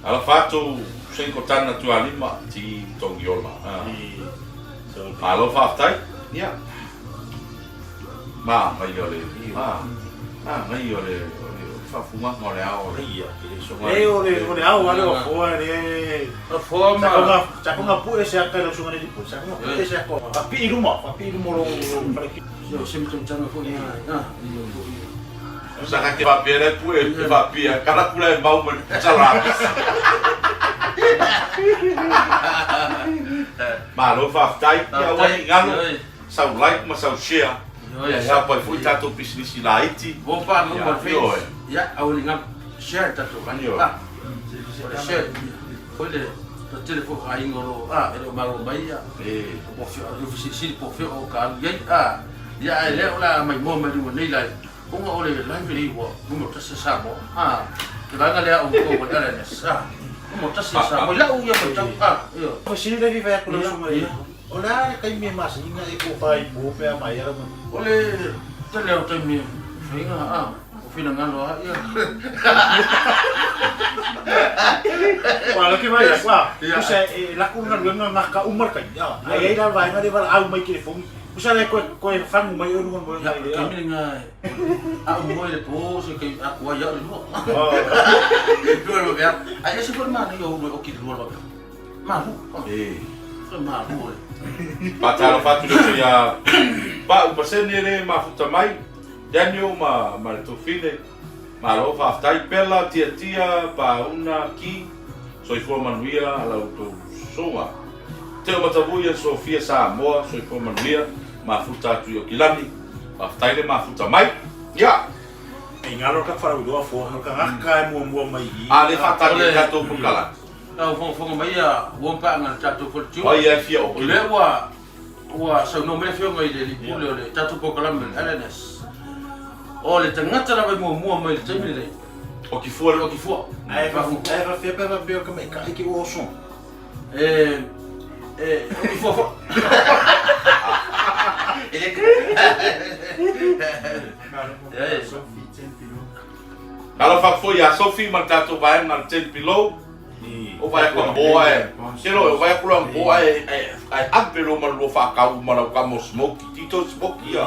Alofa atu Senko Tana Tualima, Ti Tongiola. Malo faafetai. Ia. Ma mai o le ma ma mai o le o le faafugaga o le ao o le ia. E o le o le ao ale o foa le o foa ma sa konga pu e se aka le sunga le pu sa konga pu e se aka fa pi luma fa pi luma lo fale ki so se mi tanga fo ia ah Sa ka te faapea le pue e faapea kala pula e mau ma le sala. Malo faafetai ia aua ne i galo sau like ma sau share ia e hāpai foi tatou pisinisi laiti. Ua pa mo ma face. Ia aua ne i galo share tatou like. O le share foi le tele foi o aiga o lo o e le o maua mai ia po o fesilisili po o fea o ka alu i ai a ia ae lea o le a maimoa mai luga nei live ona o le live lenei ua numera tasi a Samoa a le vaega lea o outou o le LNS a numera tasi a Samoa i lau ia matau a ioe. Fesili le viva atu le usuga ia. O le a le taimi e masani e ko whai po pe a mai ara. O le tele o taimi e whainga a o finangalo a ia. Wa lo ke vai wa. Kusa e laku na luenga nga ka umar kai. Ai ai la vaenga le vala au mai ke le fongi. Kusa le koe koe fangu mai o lunga mo ngai le. Taimi nga a u moe le po se ke a kua ia le lua. Lua lua vea. Ai ese foi ma ni o o ki lua lua. Malu. E. Foi malu e. Faatalofa atu le uso ia Pau Pasene le mafuta mai, Daniel ma ma le Tofile. Malo faafetai Pela, Tiatia, Pauna, Ki, Soifua manuia la outou soga. Teo Matavuia, Sofia Samoa, Soifua manuia, mafuta atu i Okilani. Faafetai le mafuta mai. Ia. E ngaro ka wharauroa fo, ka ngaka e muamua mai i. A le faatali e tatou polokalame. Lau fogafoga mai ia ua paaga le tatou faletua. Ai e fia oki. O lea ua ua saunoa mai le afioga i le alii pule o le tatou polokalame o le LNS. O le tagata lava e muamua mai i le taimi lenei. O Kifua le. O Kifua. Ae faafefea pe faapea o tamaitai ke ua oso. E e o Kifua foi. E le. E Sophie ten below. Talofa atu foi ia Sophie ma le tatou vaega le ten below. O vai atu anapo ae, telo o vai atu anapo ae ae ave lo ma lua whakau ma lau kamo smoky, tito smoky ia.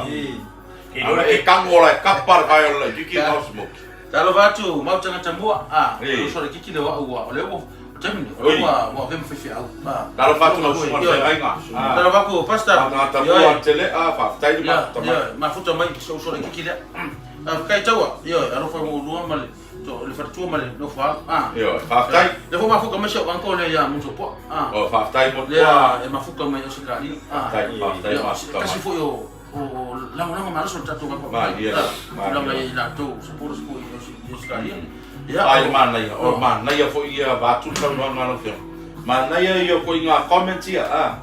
Ana e kango la e kapa le vai o le kiki mau smoky. Talofa atu mau tagata mua, a, o uso le kiki le wa ua, o le ua, o taimi nei, o le ua, ua avea ma faifeau, a. Talofa atu lau susuga i le feagaiga. Talofa atu, Pastor. Tagata mua Tele'a, faafetai le mafuta mai. Mafuta mai, se uso le kiki lea. Faafetai taua, ioe, alofa i maulua ma le to le faletua ma le nofo alo. Ah. Ioe, faafetai. Lea foi mafuta mai si au uncle lea ia Motuopuaa. Ah. Oh, faafetai Motuopuaa. Lea e mafuta mai Ausetalia. Ah. Faafetai, faafetai mafuta mai. Tasi foi o o lagolago malosi o le tatou galuega. Malie lava, malie. Tulaga i latou supporters foi i Ausetalia. Ia. Ai manaia, o manaia foi ia vaeatu le saunoaga a lau Afioga. Manaia ia foi ngā comments ia, ah.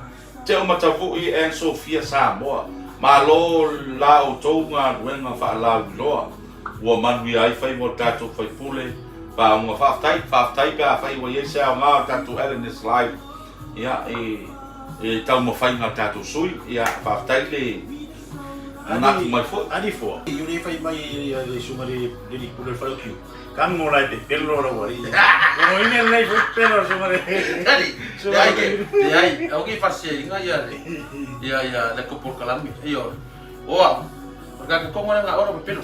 Teo Matavui and Sophia Samoa, malo la outou galuega faalauiloa ua manuia ai faiva o le tatou faipule paauga faafetai faafetai pe afai ua iai se aoga o le tatou LNS Live ia i i taumafaiga a le tatou sui ia faafetai le manatu mai foi. Ali foa. I uri fai mai le susuga le le pule le fale o Kiu. Kango la e pepelo lau alii. Ono ine lei foi pepelo susuga le. Ali, leai ke, leai, au ke faasesēina ia le, ia, ia, le tou polokalame. Ioe. O au, o le tatou tonga lea na ola pepelo.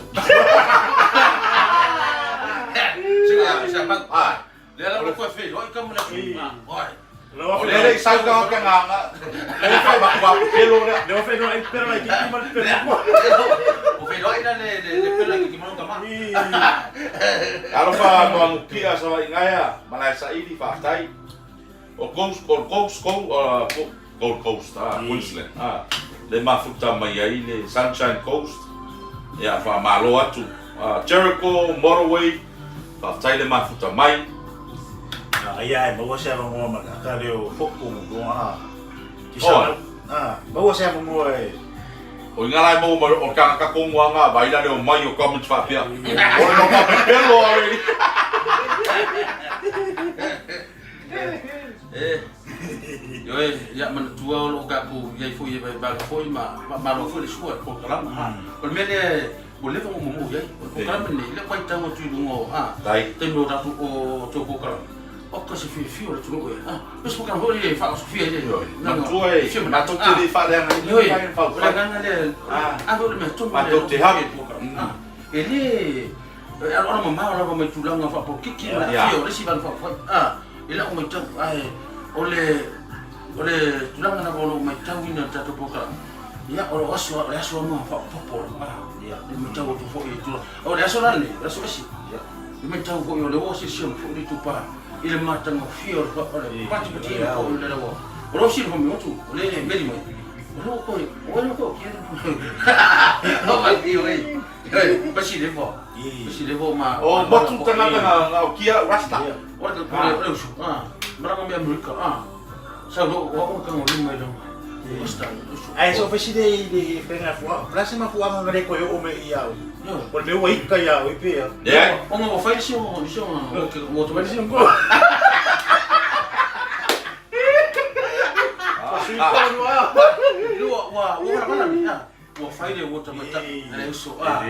Sina, sina mau. Lea la ua toe feiloai tama le atunuu. Oi. O lea le i sau tagata nganga. Lea fai ma kua pepelo lea. Lea feiloai ai pepelo laitiiti ma le pepelo kua. O feiloai la le le pepelo laitiiti ma lona tama. Talofa Noamukia Savaii Gaea, Malae Saili, faafetai. O Coast, o Coast, Gold Coast, Queensland, le mafuta mai ai le Sunshine Coast, ia faamalo atu. Jericho Motorway, faafetai le mafuta mai. Aia ae maua se avanoa ma le aka lea o Foku loa a. Maua se avanoa e. O inga la e maua mai o le tagata tonu a nga vai la leo mai o comments faapea. O le mau faapepelo a le. E, ioe, ia manatua o lo o tatou i ai foi e vaevaega foi ma faamalo foi le sua i le polokalame. O le mea lea ua leva ona muamua i ai, o le polokalame lenei, lea ua faitau atu i luga o, a, taimi o tatou, o tou polokalame, oka se fiafia o le atunuu e, a, pei se polokalame foi lea e faaosofia ai le, Ioe, manatua e, matou te le faaleagaina le vaega faufai. O le agaga lea, ave o le mea tonu lea, matou te hau. E le, E aloalo mamao lava mai tulaga faapolokiki ma le aafia o le isi vaega faaupufai a i lau matau ae o le o le tulaga lava o lo o matauina i le tatou polokalame ia o lo aso o le aso lava faaopoopo lava a le matau atu foi i tulaga o le aso la lenei o le aso ese le matau foi o le ua silasila foi le itupa i le matagofie o le patipatiina foi o le laua o lo silafia atu o le meli mai o lo koe o le koe o kia o mai o Pasi levo. Pasi levo ma. O motu tangata nga nga o kia rasta. O le o le usu. Ah, malanga me Amerika. Ah. Sa lo o o kanga lima i langa. Rasta. Ai so fesi le i le whenga fua. La se ma fua nga le koe o me i au. O le ua ika i au i pea. Yeah. O nga whai si o si o o o Wai si o ko. Sui ko nua. Lua ua ua wala ni. Ah. Ua fai le ua tamaitai a le uso a.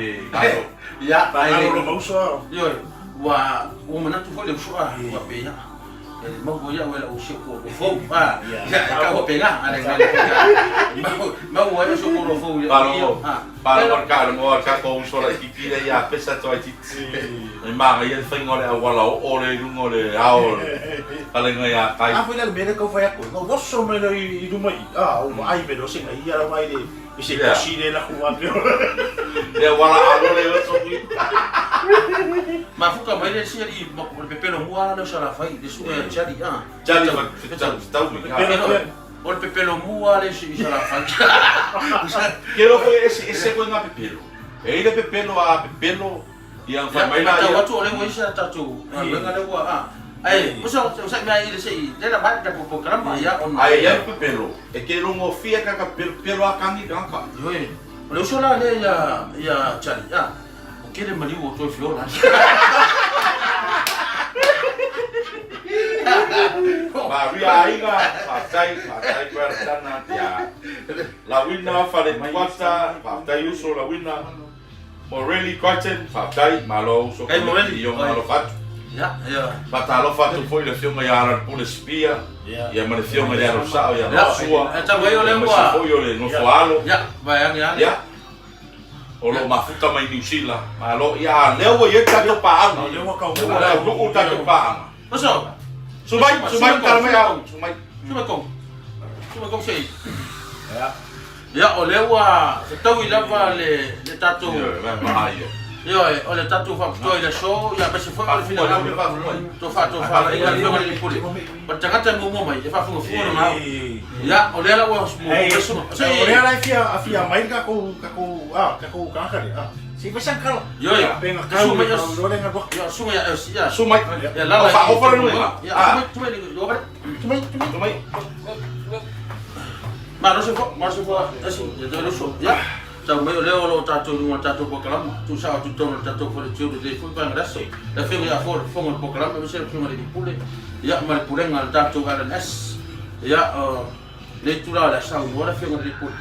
Ia, ai le uso a. Ioe, ua ua manatu foi le uso a, ua pe ia. E maua ia ua lau se ko fou a. Ia, e kau pe la, ale ngai le Maua ia so ko fou ia. Palo, palo ka le mo ka ko uso la kiki le ia pesa to ai titi. E manga ia le whainga o le awala o o le lunga o le ao pale ngai a kai. A foi la me le kau fai ako. No voso me le i luma i. A o ai me lo se ngai ia la mai le I se kosi le laku atu. Lea wala alo le oso kui. Mafuka mai le isi alii o le pepelo mua la lea o Salafai, le susuga ia Charlie, a. Charlie Fetaui. O le pepelo mua le i Salafai. Ke loko e ese ese koe ngā pepelo. E i le pepelo a pepelo ia fai mai la. Ia, atu o lea ua isi a tatou galuega lea ua a. Ae, uso, se mea i le sei, le la mai ta ko kalama ia ona. Ae i ai pepelo, e ke logofie ka ka pelopelo a kagi tagata. Ioe, o le uso la lea ia, ia Charlie, a, o kele maliu o toe fiola. Maria aiga, faafetai, faafetai Brother Tana, ia. Lawina Faletuata, faafetai uso Lawina. Morelli Crichton, faafetai, malo uso Kai Morelli. I ona alofa atu. Ia, ia. Faatalofa atu foi i le Afioga ia Alan Pule Sipia, ia ma le Afioga i le Alo Sao ia Rosua. Ia, talu ai o lea ua. Aemaise foi o le nofo alo. Ia, vaeane ane. Ia. O lo o mafuta mai Niu Sila. Malo, ia a lea ua i ai le tatou paaga. O lea ua taunuu. Ua taunuu le tatou paaga. Uso. Sumai, sumai, tala mai au. Sumai. Sumai kong. Sumai kong sei. Ia. Ia, o lea ua fetaui lava le, le tatou... Ioe, o le tatou faapitoa i le aso, ia aemaise foi o le finagalo to faatofalaiga a le Afioga i le Pule. O le tagata e muamua mai, e faafugafuga lona ao. Ia, o lea la ua muamua mai Suma. O lea la e fia, fia mai le tatou, tatou, ah, tatou tagata lea. Ah. Se i fai sana tala. Ioe, Pe na Suma tau, ia, loa le galua. ia, Suma ia, ia, Sumai. ia, lala. O faaofa le nuiga. Ia, sumai, sumai, sumai, Tumai, tumai. Sumai. Malosi fo, malosi fo, esi, ia toe luso, ia. Tau mai o lea o lo o tatou i luga o le tatou polokalama, tuusao atu i totonu o le tatou Fortitude i lenei foi vaega aso. Le Afioga ia Ford, Fofoga o le Polokalama, aemaise le Afioga i le Alii Pule, ia, ma le Pulega a le tatou LNS. Ia, o lenei itula o le a saunoa le Afioga i le Alii Pule.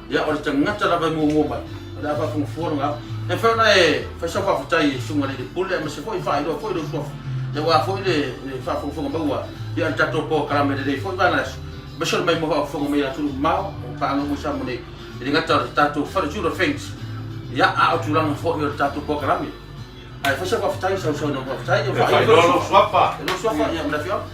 Ia, o le tagata lava e muamua mai, o le a faafogafoga lona ao. E mafai ona e fai sau faafetai i Susuga i le Alii Pule, aemaise foi faailoa foi lou suafa, ia aua foi le faafogafoga maua ia le tatou polokalame i lenei foi vaega aso. Aemaise o le maimoa faafofoga mai atunuu mamao o paaga uma i Samoa nei, e le gata o le tatou Fortitude of Things, ia, a o tulaga foi o le tatou polokalame. Ae fai sau faafetai, sau sau faafetai, ia faailoa lou suafa. E lou suafa, ia, ma le afioaga.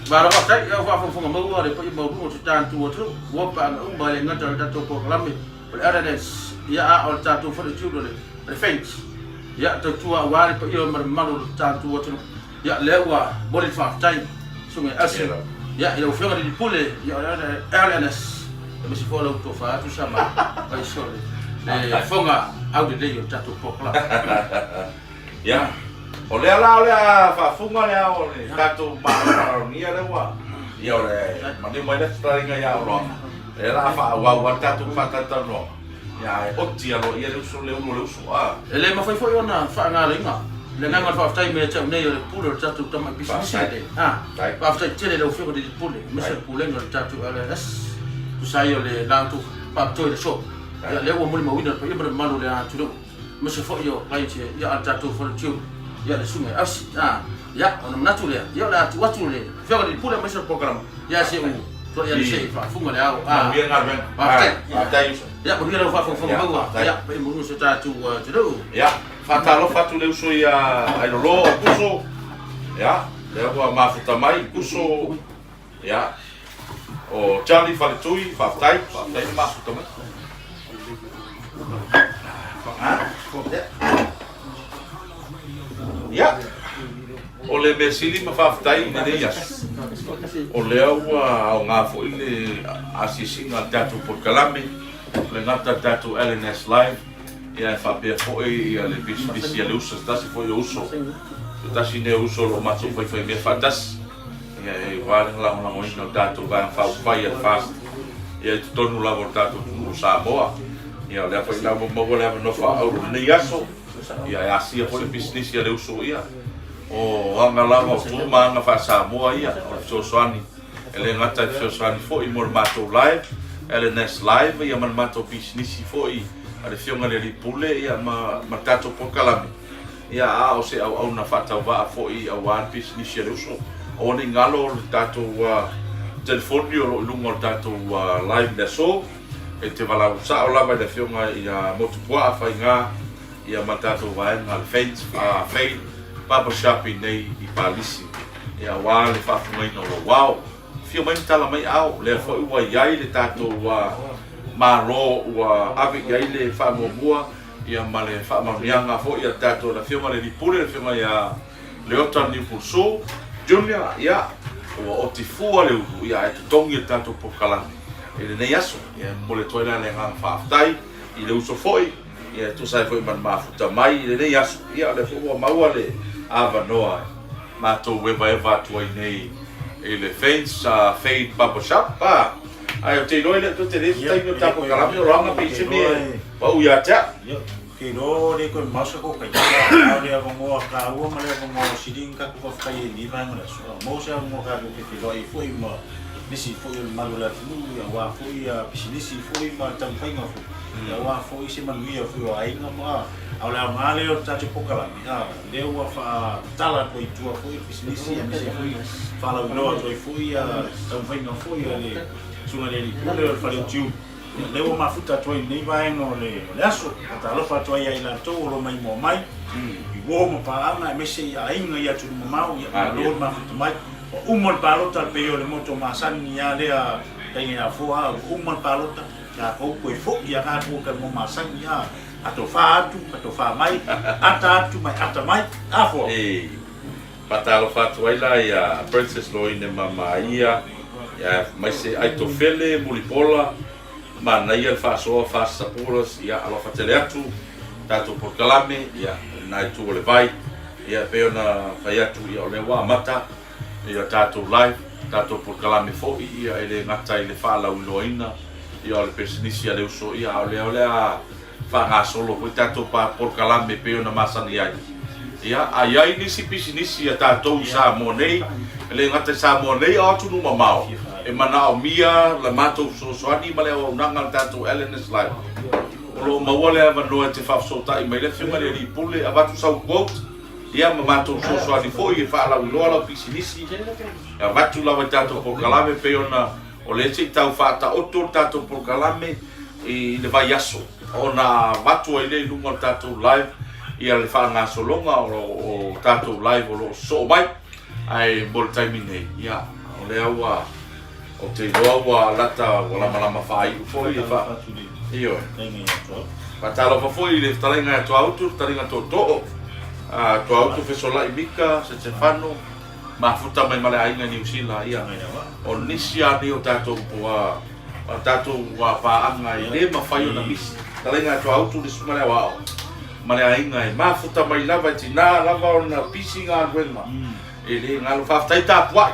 Malo faafetai, ia ua faafogafoga maua le paia maualuga o se tatou atunuu, ua paaga uma e le gata o le tatou polokalame o le RNS, ia a o le tatou Fortitude o le Fence, ia tautua aua le paia ma le mamalu o le tatou atunuu. Ia lea ua momoli le faafetai Susuga i Elson, ia i lau Afioga i le Alii Pule, ia o le RNS, aemaise foi o lau tofa atu Sama, aemaise o le fofoga aulelei o le tatou polokalame. Ia, o lea la o le a faafuga le ao o le tatou malologia lea ua, ia o le maliu mai le fetalaiga ia Oloaga, lea la a faaauau lava le tatou faatalatalanoaga, ia ae oti aloaia le uso, le ulu o le uso, a. E le mafai foi ona faagaloina le agaga o le faafetai mai ia te au nei o le Pule o le tatou tamai pisinisi lenei. A, faafetai tele i lau Afioga i le Alii Pule, aemaise o le Pulega o le tatou LLS, tusa ai o le la outou faapitoa i le aso. Ia, lea ua molimauina le paia ma le mamalu o le atunuu. Aemaise foi o client ia a le tatou Fortune ia le susuga ia Ausi a ia ona manatu lea ia o le a tuu atu le afioga i le Pule aemaise o le polokalame ia se u tuai ane se i faafuga le ao a Manuia galuega. Faafetai. Faafetai uso. Ia manuia lau faafogafoga maua ia paia maualuga o si o tatou atunuu. Ia, faatalofa atu le uso ia Ailolo o Kuso. Ia, lea ua mafuta mai Kuso. Ia, o Charlie Faletui, faafetai, faafetai le mafuta mai. Ia, o le mea sili ma faafetai i lenei aso, o lea ua aoga foi le asiasiga a le tatou polokalame, le gata le tatou LNS Live, ia e faapea foi ia le pisinisi a le uso, se tasi foi o uso, se tasi nei o uso o lo o matou faifaimea faatasi. Ia e aua le lagolagoina o tatou Vaega Faaupufai a le FAST ia i totonu lava o le tatou atunuu o Samoa. Ia o lea foi la ua maua le avanoa faaauro i lenei aso, ia e asia foi le pisinisi a le uso ia. O aga lava o tu ma aga faa-Samoa ia, o le fesoasoani, e le gata e fesoasoani foi mo le matou live, LNS Live ia ma le matou pisinisi foi a le Afioga i le Alii Pule ia ma ma le tatou polokalame, ia a o se auauna faatauvaa foi aua le pisinisi a le uso. Aua ne i galo le tatou telefoni o lo o i luga o le tatou live i le aso, e te valaau sao lava i le Afioga ia Motupuaa Faiga ia ma le tatou vaega le Faith Faith Barber Shop i inei i Palisi ia aua le faafugaina o lou ao. Afio mai ma tala mai ao, lea foi ua i ai le tatou Malo ua ave i ai le faamuamua ia ma le faamanuiaga foi a le tatou le Afioga i le Alii Pule, le Afioga ia Leota Niupulsu Junior, ia ua oti fua le ulu ia ae totogi le tatou polokalame i lenei aso. Ia e momoli atu ai la le agaga faafetai i le uso foi ia e tusa ai foi ma le mafuta mai i lenei aso. Ia o lea foi ua maua le avanoa e matou evaeva atu ai nei i le Faints Fade Barber Shop. Ah, ae ou te iloa e le o toe tele se taimi o le tatou kalame o loaga pe i se mea e pau ia te au. Ia, ou te iloa e le toe mamao se tatou taimi, a o le avanoa taua ma le avanoa sili ona tatou faafetai ai i lenei vaega o le aso, a maua se avanoa tatou te feiloai ai foi ma nisi foi o le mamalu o le atunuu, aua foi pisinisi foi ma taumafaiga foi. Aua foi se manuia foi o aiga ma a o le aoga lea o le tatou polokalame a lea ua faatatala atu ai i tua foi le pisinisi aemaise foi faalauiloa atu ai foi taumafaiga foi a le Susuga i le Alii Pule o le Fale o Tiuli. Ia lea ua mafuta atu ai i lenei vaega o le o le aso. Faatalofa atu ai ia i latou o lo o maimoa mai i uo ma paaga aemaise i aiga i atunuu mamao, ia malo le mafuta mai. Ua uma le palota pei o le moto masani a lea taiga ia Afoa a ua uma le palota. Tatou toe foi ia tatou talanoa masani a atofa atu atofa mai ata atu mai ata mai a foa. E faatalofa atu ai la ia Princess Loine ma Maia ia aemaise Aitofele Mulipola manaia le faasoa Fast Supporters ia alofa tele atu tatou polokalame ia lena itu o le vai ia pei ona fai atu ia o lea ua amata Ia tatou live, tatou polokalame foi ia e le gata i le faalauiloaina ia o le pisinisi a le uso ia a o lea o le a faagasolo foi tatou polokalame e pei ona masani ai. Ia a i ai nisi pisinisi a tatou i Samoa nei, e le gata i Samoa nei a o atunuu mamao e manaomia la matou fesoasoani ma le auaunaga a le tatou LNS Live, o lo o maua le avanoa e te faafesootai mai le Afioga i le Alii Pule, avatu sau quote, Ia ma matou fesoasoani foi e faalauiloa lau pisinisi, e avatu lava i tatou polokalame pei ona o lea se i tau faataoto le tatou polokalame i le vaiaso ona avatu ai lea i luga o le tatou live ia le faagasologa o tatou live o lo o sosoo mai. Ae mo le taimi nei, ia o lea ua ou te iloa ua lata ua lamalama faaiu foi le faa... Ioe. Faatalofa foi i le fetalaiga ia Tuautu, le fetalaiga Tootoo, a Tuautu Fesolai Mika Setefano, mafuta mai ma le aiga i Niu Sila, ia, o nisi lava nei o tatou ua, o tatou ua paaga e le mafai ona misi. Fetalaiga ia Tuautu le susuga i le aoao ma le aiga e mafuta mai lava e tina lava ona pisi galuega e le galo. Faafetai tapuai.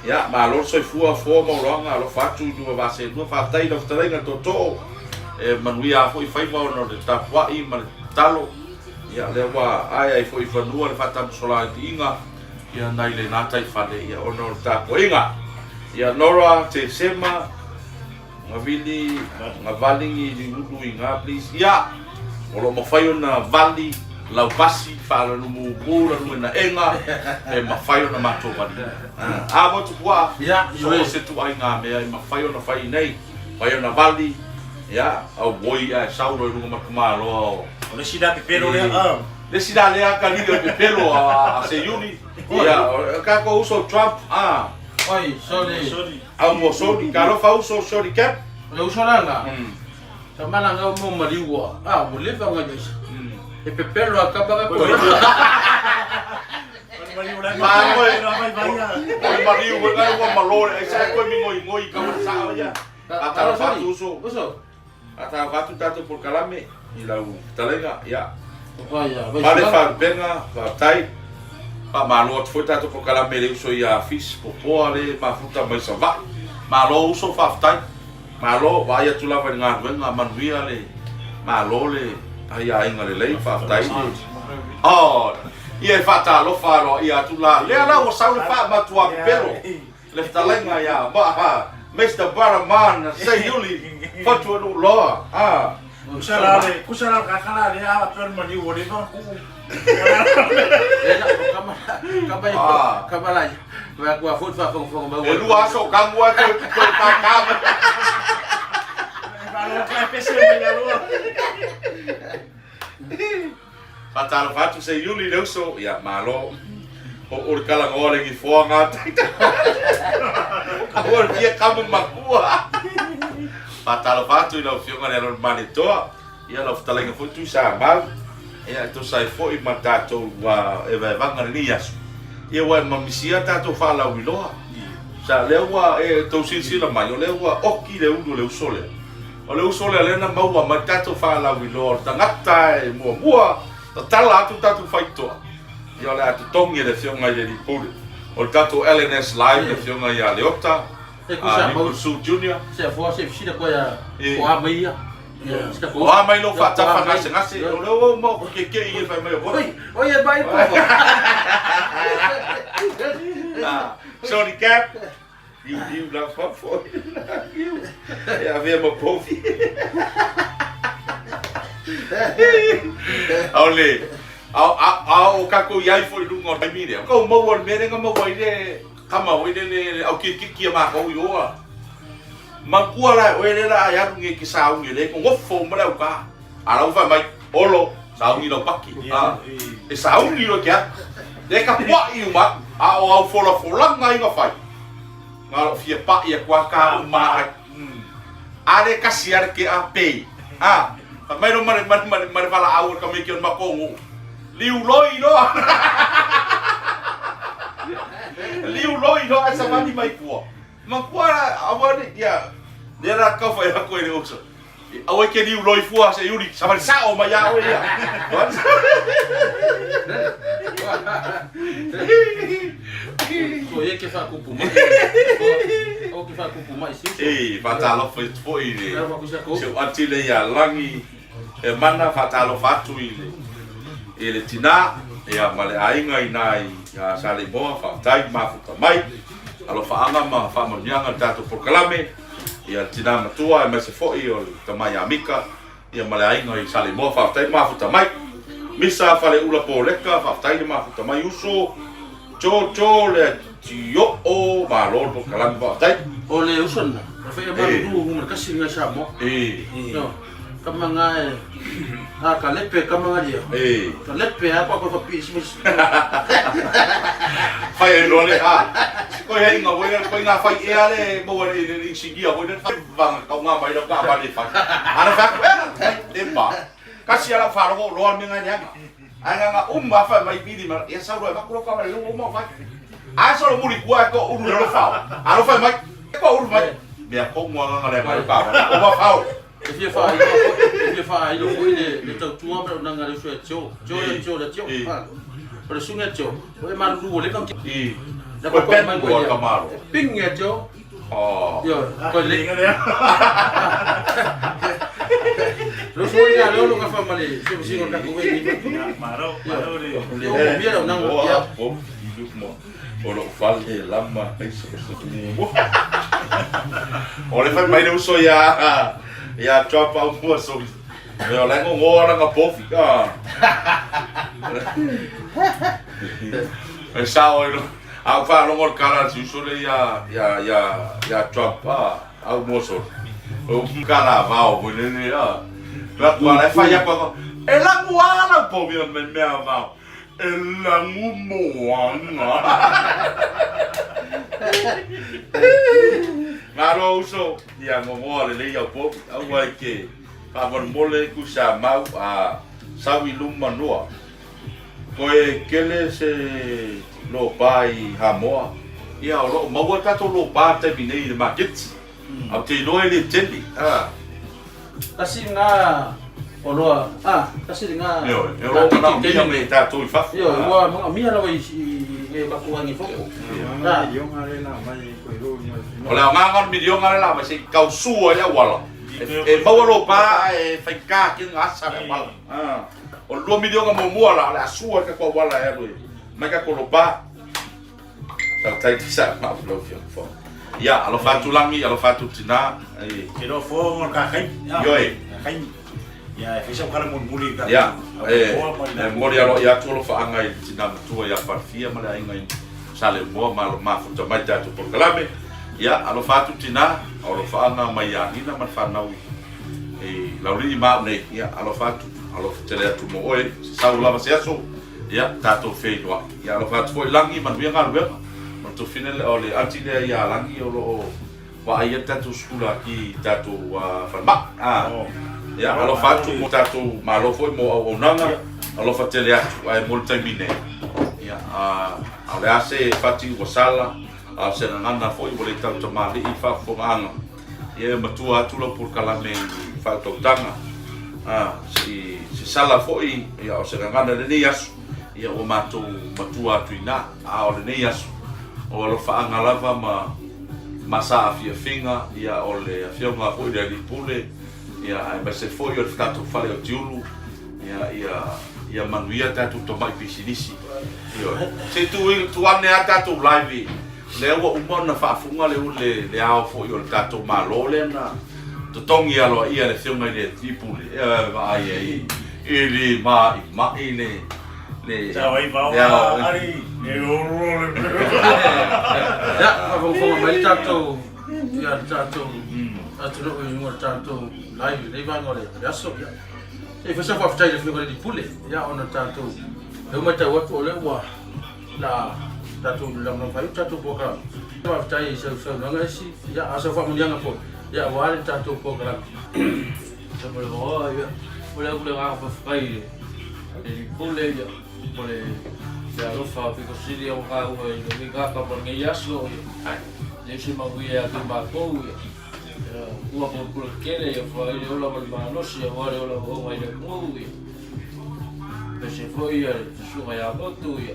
Ia, malo le soifua, foa ma oloaga, alofa atu i luma vaselua. Faafetai i lau fetalaiga Tootoo, e manuia foi faiva ona o le tapuai ma le tatalo. Ia, lea ua ae ai foi i fanua le faatamasolaaliiga, ia, nai le gataifale, ia, ona o le tapuaiga. Ia, Nora Tesema, Gavili, Gavalingi Liulu i nga please. Ia, o lo o mafai ona vali lau pasi faalanumumu lanumenaega e mafai ona matou valiina. A motu puaa, Ia, so o se tuaiga mea e mafai ona fai i nei, mafai ona vali, ia, auoi ae sau loa i luga ma le tamaloa o. O le isi la pepelo lea, a. Le isi la lea akalili o le pepelo a Seiuli, ia, o tatou uso Trump, a. Oi, sorry. Au mo Sony, talofa uso Sony Cap. O le uso lana, sa malanga o mo maliua, a ua leva ona ia isa. E pepelo a kapa ka koe. Mago e, o le maliu e ngai ua malo le aisa e koe mingoingoi ka ua sao ia. Faatalofa atu uso. Uso. Faatalofa atu tatou polokalame i lau fetalaiga, ia. Pale Faalupega, faafetai. Faamalo atu foi tatou polokalame i le uso ia Fish Popoa le mafuta mai Savaii. Malo uso, faafetai. Malo, vaai atu lava i le galuega, manuia le malo le aiaiga lelei, faafetai le. Oh, ia e faatalofa aloaia atu la. Lea la ua sau le faamatua pepelo. Le fetalaiga ia Mister Baraman Seiuli Fatuanu'u loa a. Kusa la le, kusa la ka la le a pe mani o le va ku. E la kama kama kama la va ku a fo fa fo fo ma. E lua aso kangu a to to ka ka. Va lo ka pese mai la lo. Faatalofa atu Seiuli le uso, ia malo. O o le kalagoa le gifoa ngā taita. Aua le fia kama makua. Faatalofa atu i lau afioga le Alon Manetoa. Ia lau fetalaiga foi Tuisa Mau. Ia e tosa ai foi ma tatou evaevaga lenei aso. Ia ua e mamisia tatou faalauiloa. Sa lea ua e tou silasila mai, o lea ua oki le ulu o le uso lea. O le uso lea lea na maua mai tatou faalauiloa o le tagata e muamua tatala atu tatou faitotoa. Ia o le a totogi e le afioga i le Alii Pule. O le tatou LNS Live le afioga ia Leota Nicholson Junior. Se afoa se fisila koe a o a mai ia. O a mai lou faatafa gasegase, o lea ua uma o kekei e fai mai o Oi, oi e mai po. Sorry Cap. Liu liu la fafo. Liu. E avea ma povi. Ao le ao ao o kako iai foi lunga o taimi lea. Kau maua le mea lea maua i le kama o ile le au kikiki a makou i oa. Makua la oe le la ai alu nge ke saungi le ko ngofo ma le au ka. A lau fai mai olo saungi lau paki. E saungi lo kia. Le ka pua'i uma a o au folafolanga i nga fai. Nga lo fia pa'i a kua ka uma ai. A le kasi a le ke a pei. A fa mai lo mare mare mare mare vala au ka me ki on makongu. Liu loi loa. Liu loi loa ai savali mai kua. Makua aua ne ia lea la kau fai aku e le uso. Aua ke liu loi fua se yuri savali sao mai ia oe ia. Ko ia ke whakupu mai. O ke whakupu mai si. E whatalofa i foi le. Se o ati le ia langi e mana whatalofa atu i le i le tina ia ma le aiga i nā i Saleimoa whaatai mafuta mai. Alofaaga ma faamanuiaga i le tatou polokalame, ia le tina matua aemaise foi o le tama ia Mika, ia ma le aiga i Saleimoa, faafetai le mafuta mai. Misa Faleula Poleka, faafetai le mafuta mai uso. Cho cho le Tio'o, malo le polokalame, faafetai. O le uso lena, e fai e malulu uma le kasi ngai Samoa. E. Kama nga e a ka lepe kama nga lia. E. Ka lepe a kwa kwa pi si Fai e loa le a. Ko hei nga wei ko nga fai e ale mo le le insigia ko le fai vanga ka nga mai lo ka ba le fai. Ana fa ko e le pa. Kasi ala fa lo lo me nga nya. Ai nga nga umma fa mai bili ma ya sa lo ba ko ka le lo mo fai. A so lo muri kua ko uru lo fa. A lo fai mai ko uru mai. Mea ko ngā ngā le mai ka. O ma fao. E fia whaailo e fia whaailo foi le le tautua ma nanga le sue tio tio le tio le tio o le sunga tio o e malulu o le ka I ko pen ko ka maro ping e tio oh yo ko le lo sui ya lo lo ka fa male se si ko ka ko ni maro maro le o mi era nanga ya o mo o lo fale lama ai so so o le fai mai le uso ia ia tropa o mua so me o le ngo na nga pofi ka e sa o lo au fa lo ngol kala si uso le ia ia ia ia tropa au mua so o kala vao mo le le a la kwa le fa ia kwa e la ngua po mi me me vao e lagu moana. Malo uso, ia ngogoa lelei au popi, aua i ke faamolemole ku sa mau a sau i luma noa. Koe kele se lopa i Hamoa. Ia o loo maua tatou lopa taimi nei i le maketi. Au te iloa e le tele. Kasi nga oloa a kasi nga Ioe, e o mana mia me tatou i fafo. Ioe, ua manaomia lava i e tatou agi fafo. O le aoga o le miliona le la mai se i tausua i le auala. E maua lou pa ae faigata tele ona asa le auala. O le 2 miliona muamua la o le a sua le tatou auala e alu e mai tatou lopa. Faafetai Tuisamau lau Afioga. Ia, alofa atu Lagi, alofa atu Tina. Ke iloa fua mo le kakai. Ioe. Kaimi. Ia, e fai sau kala mulimuli i tatou. Ia, e momoli aloaia atu alofaaga i le tina matua ia Palfia ma le aiga i Saleimoa ma mafuta mai tatou polokalame. Ia, alofa atu tina, o alofaaga mai ia Nina ma le fanau i Laulii ma au nei. Ia, alofa atu, alofa tele atu mo oe, se sau lava se aso, ia, tatou feiloai. Ia, alofa atu foi Lagi, manuia galuega. O le tofine lea, o le aunty lea ia Lagi o lo o vaaia le tatou sikulaki i tatou falemai. Ia, alofa atu mo tatou malo foi mo auaunaga, alofa tele atu, ae mo le taimi nei, ia, a o le a se fati ua sala, a o se gagana foi ua le tautamalii i faafofogaaga, ia e matua atu lau polokalame i faautautaga, a, se sala foi, ia, o se gagana i lenei aso, ia ua matou matua atu i ina, a o lenei aso, o alofaaga lava ma masaafiafiga, ia o le afioga foi i le Alii Pule, ia aemaise foi o le tatou fale o Tiulu, ia ia ia manuia tatou tamai pisinisi. Ioe. Se i tu tu ane lava tatou live lea ua uma ona faafuga le le le ao foi o le tatou Malo lea na totogi aloaia e le afioga i le Alii Pule, e vaai ai i le maimai le le Tau ai vao ari e olo le Ia, faafogafoga mai le tatou ia le tatou atunuu i luga o le tatou live i lenei vaega o le aso. Ia, se i fai sau faafetai i le Afioga i le Alii Pule, ia ona tatou lea ua matau atu o lea ua la tatou lagolago faaiu le tatou polokalame. Faafetai i sau saunoaga esi, ia a o sau faamanuiaga foi, ia aua le tatou polokalame. Ia, momoli atu le agaga faafetai i le Alii Pule mo le alofa pito sili ona taua i lenei tagata ma lenei aso. Ia leai se manuia ia te matou. Ia ua pule tele ia foai le ola ma le malosi aua le ola oonga i le atunuu. Ia aemaise foi le susuga ia Motu. Ia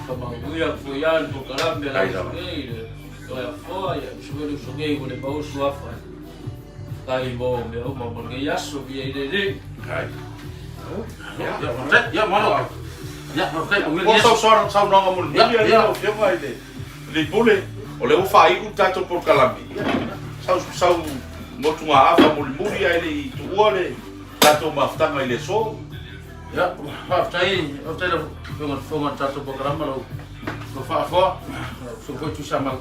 faamanuia atu foi ia le polokalame a le uso nei le Toeafoa. Ia aemaise foi le uso nei ua le mausu afa. Faafetai mo mea uma mo lenei aso, viia i le Alii. Ia, malo. Ia, faafetai. Po sau saunoaga mulimuli a lau Afioga i le Alii Pule, o lea ua faaiu le tatou polokalame. Sau sau motugaafa mulimuli ae le i tuua le tatou mafutaga i le aso. Ia, faafetai, faafetai lau Afioga i le Fofoga o le tatou polokalame, lau faafoa, lau Afioga foi Tuisamau.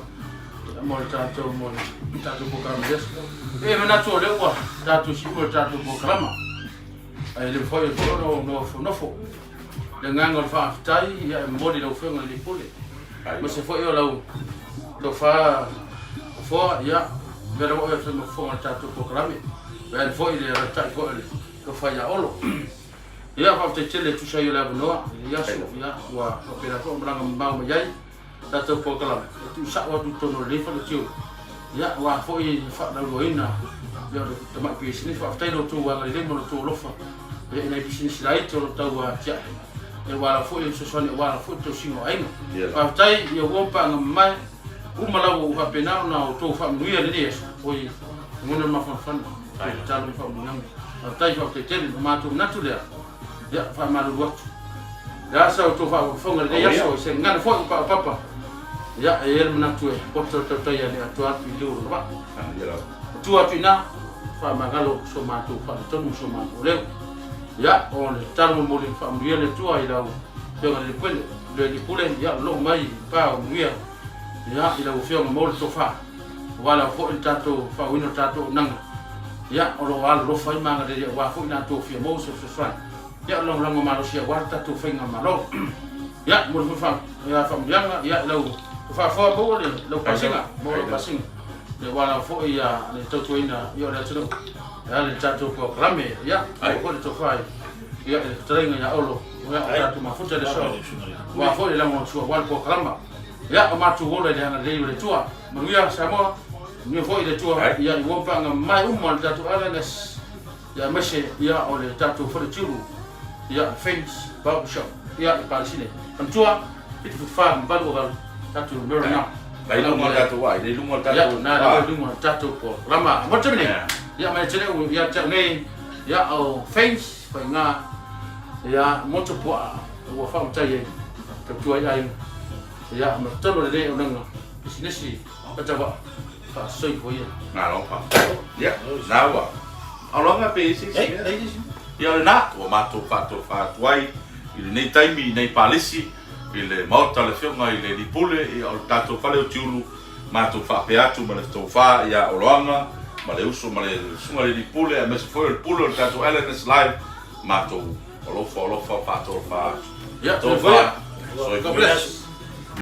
Mo le tatou mo le tatou polokalame i le aso. E manatu o lea ua tatou siua le tatou polokalama. Ae le mafai foi ona ou nofonofo. Le agaga o le faafetai ia e momoli i lau Afioga i le Pule. Aemaise foi o lau tofa fofoa ia mea lava oe e fofoga o le tatou polokalame. Vaeane foi le alaalatai foi o le tofa ia Olo. Ia faafetai tele e tusa ai o le avanoa i lenei aso. Ia ua faapena foi ona malaga mamao mai ai tatou polokalame e tuusao atu i totonu o lenei faletiu ia aua foi le faalauiloaina ia o le tamai pisinisi. Faafetai i lo outou agalelei ma lo outou alofa ia i nai pisinisi laiti o lo o tau atiae ia aua lava foi le fesoasoani aua lava foi le tausiga o aiga. Faafetai ia ua paaga mamae uma lava ua faapena ona outou faamanuia i lenei aso. Oi, lagona le mafanafana i le tatalo ma faamanuiaga. Faafetai, faafetai tele. O matou manatu lea. Ia, faamalulu atu. Le a sa outou faafogafoga i lenei aso, i se gagana foi ua paopapa. Ia, e i ai le manatu e poto le tautai a le atoa atu i liu o lona vaa. O tua atu i ina, faamagalo so matou faaletonu ma so matou leo. Ia, o le tatalo momoli faamanuia le Atua i lau Afioga i le Pule, le Pule, ia, o loo mai i pa o manuia, ia, i lau Afioga mo le tofa. Aua lava foi le tatou faaauauina o le tatou auaunaga, ia, o lo o alolofa ai ma agalelei aua foi latou fia maua se fesoasoani, ia, o le lagolago malosi aua le tatou faigamalo. Ia, momoli foi fa, ia, faamanuiaga, ia, i lau faafoa maua le, lau pasiga, maua lau pasiga, ia, aua lava foi, ia, le tautuaina, ia, o le atunuu, e ala i le tatou polokalame, ia, maua foi le tofa i, ia, i le fetalaiga ia Olo, ia, o tatou mafuta i le aso, aua foi le lagolagosua aua le polokalama. Ia, o matou ola i le agalelei o le Atua. Manuia Samoa, manuia foi le Atua, ia i ua paaga mamae uma le tatou RNS, ia aemaise ia o le tatou faletiulu, ia Faith Barber Shop, ia i Palesine. Manatua, 7 7 4 ma 8 8, tatou numera na. Na i luga o le tatou ai, na i luga o le tatou. Ia, na i luga o le tatou polokalama. Mo le taimi nei, ia mai tele u ia te au nei, ia o Faith faiga, ia motu puaa ua faamatai ai, tautua ai aiga. Ia, ma totonu o lenei auaunaga. Pisinisi patava faasoifua ia. Malo faafetai. Ia, na ua. Auloga pe i se isi mea? Ia o lena, ua matou faatofa atu ai i lenei taimi i nei palisi i le Maota o le Afioga i le Alii Pule, ia o le tatou fale o Tiulu, matou faapea atu ma le tofa ia Oloaga ma le uso ma le Susuga i le Alii Pule aemaise foi o le Pule o le tatou LNS Live, matou alofa alofa faatofa atu. Ia, soifua ia. Soifua. God bless.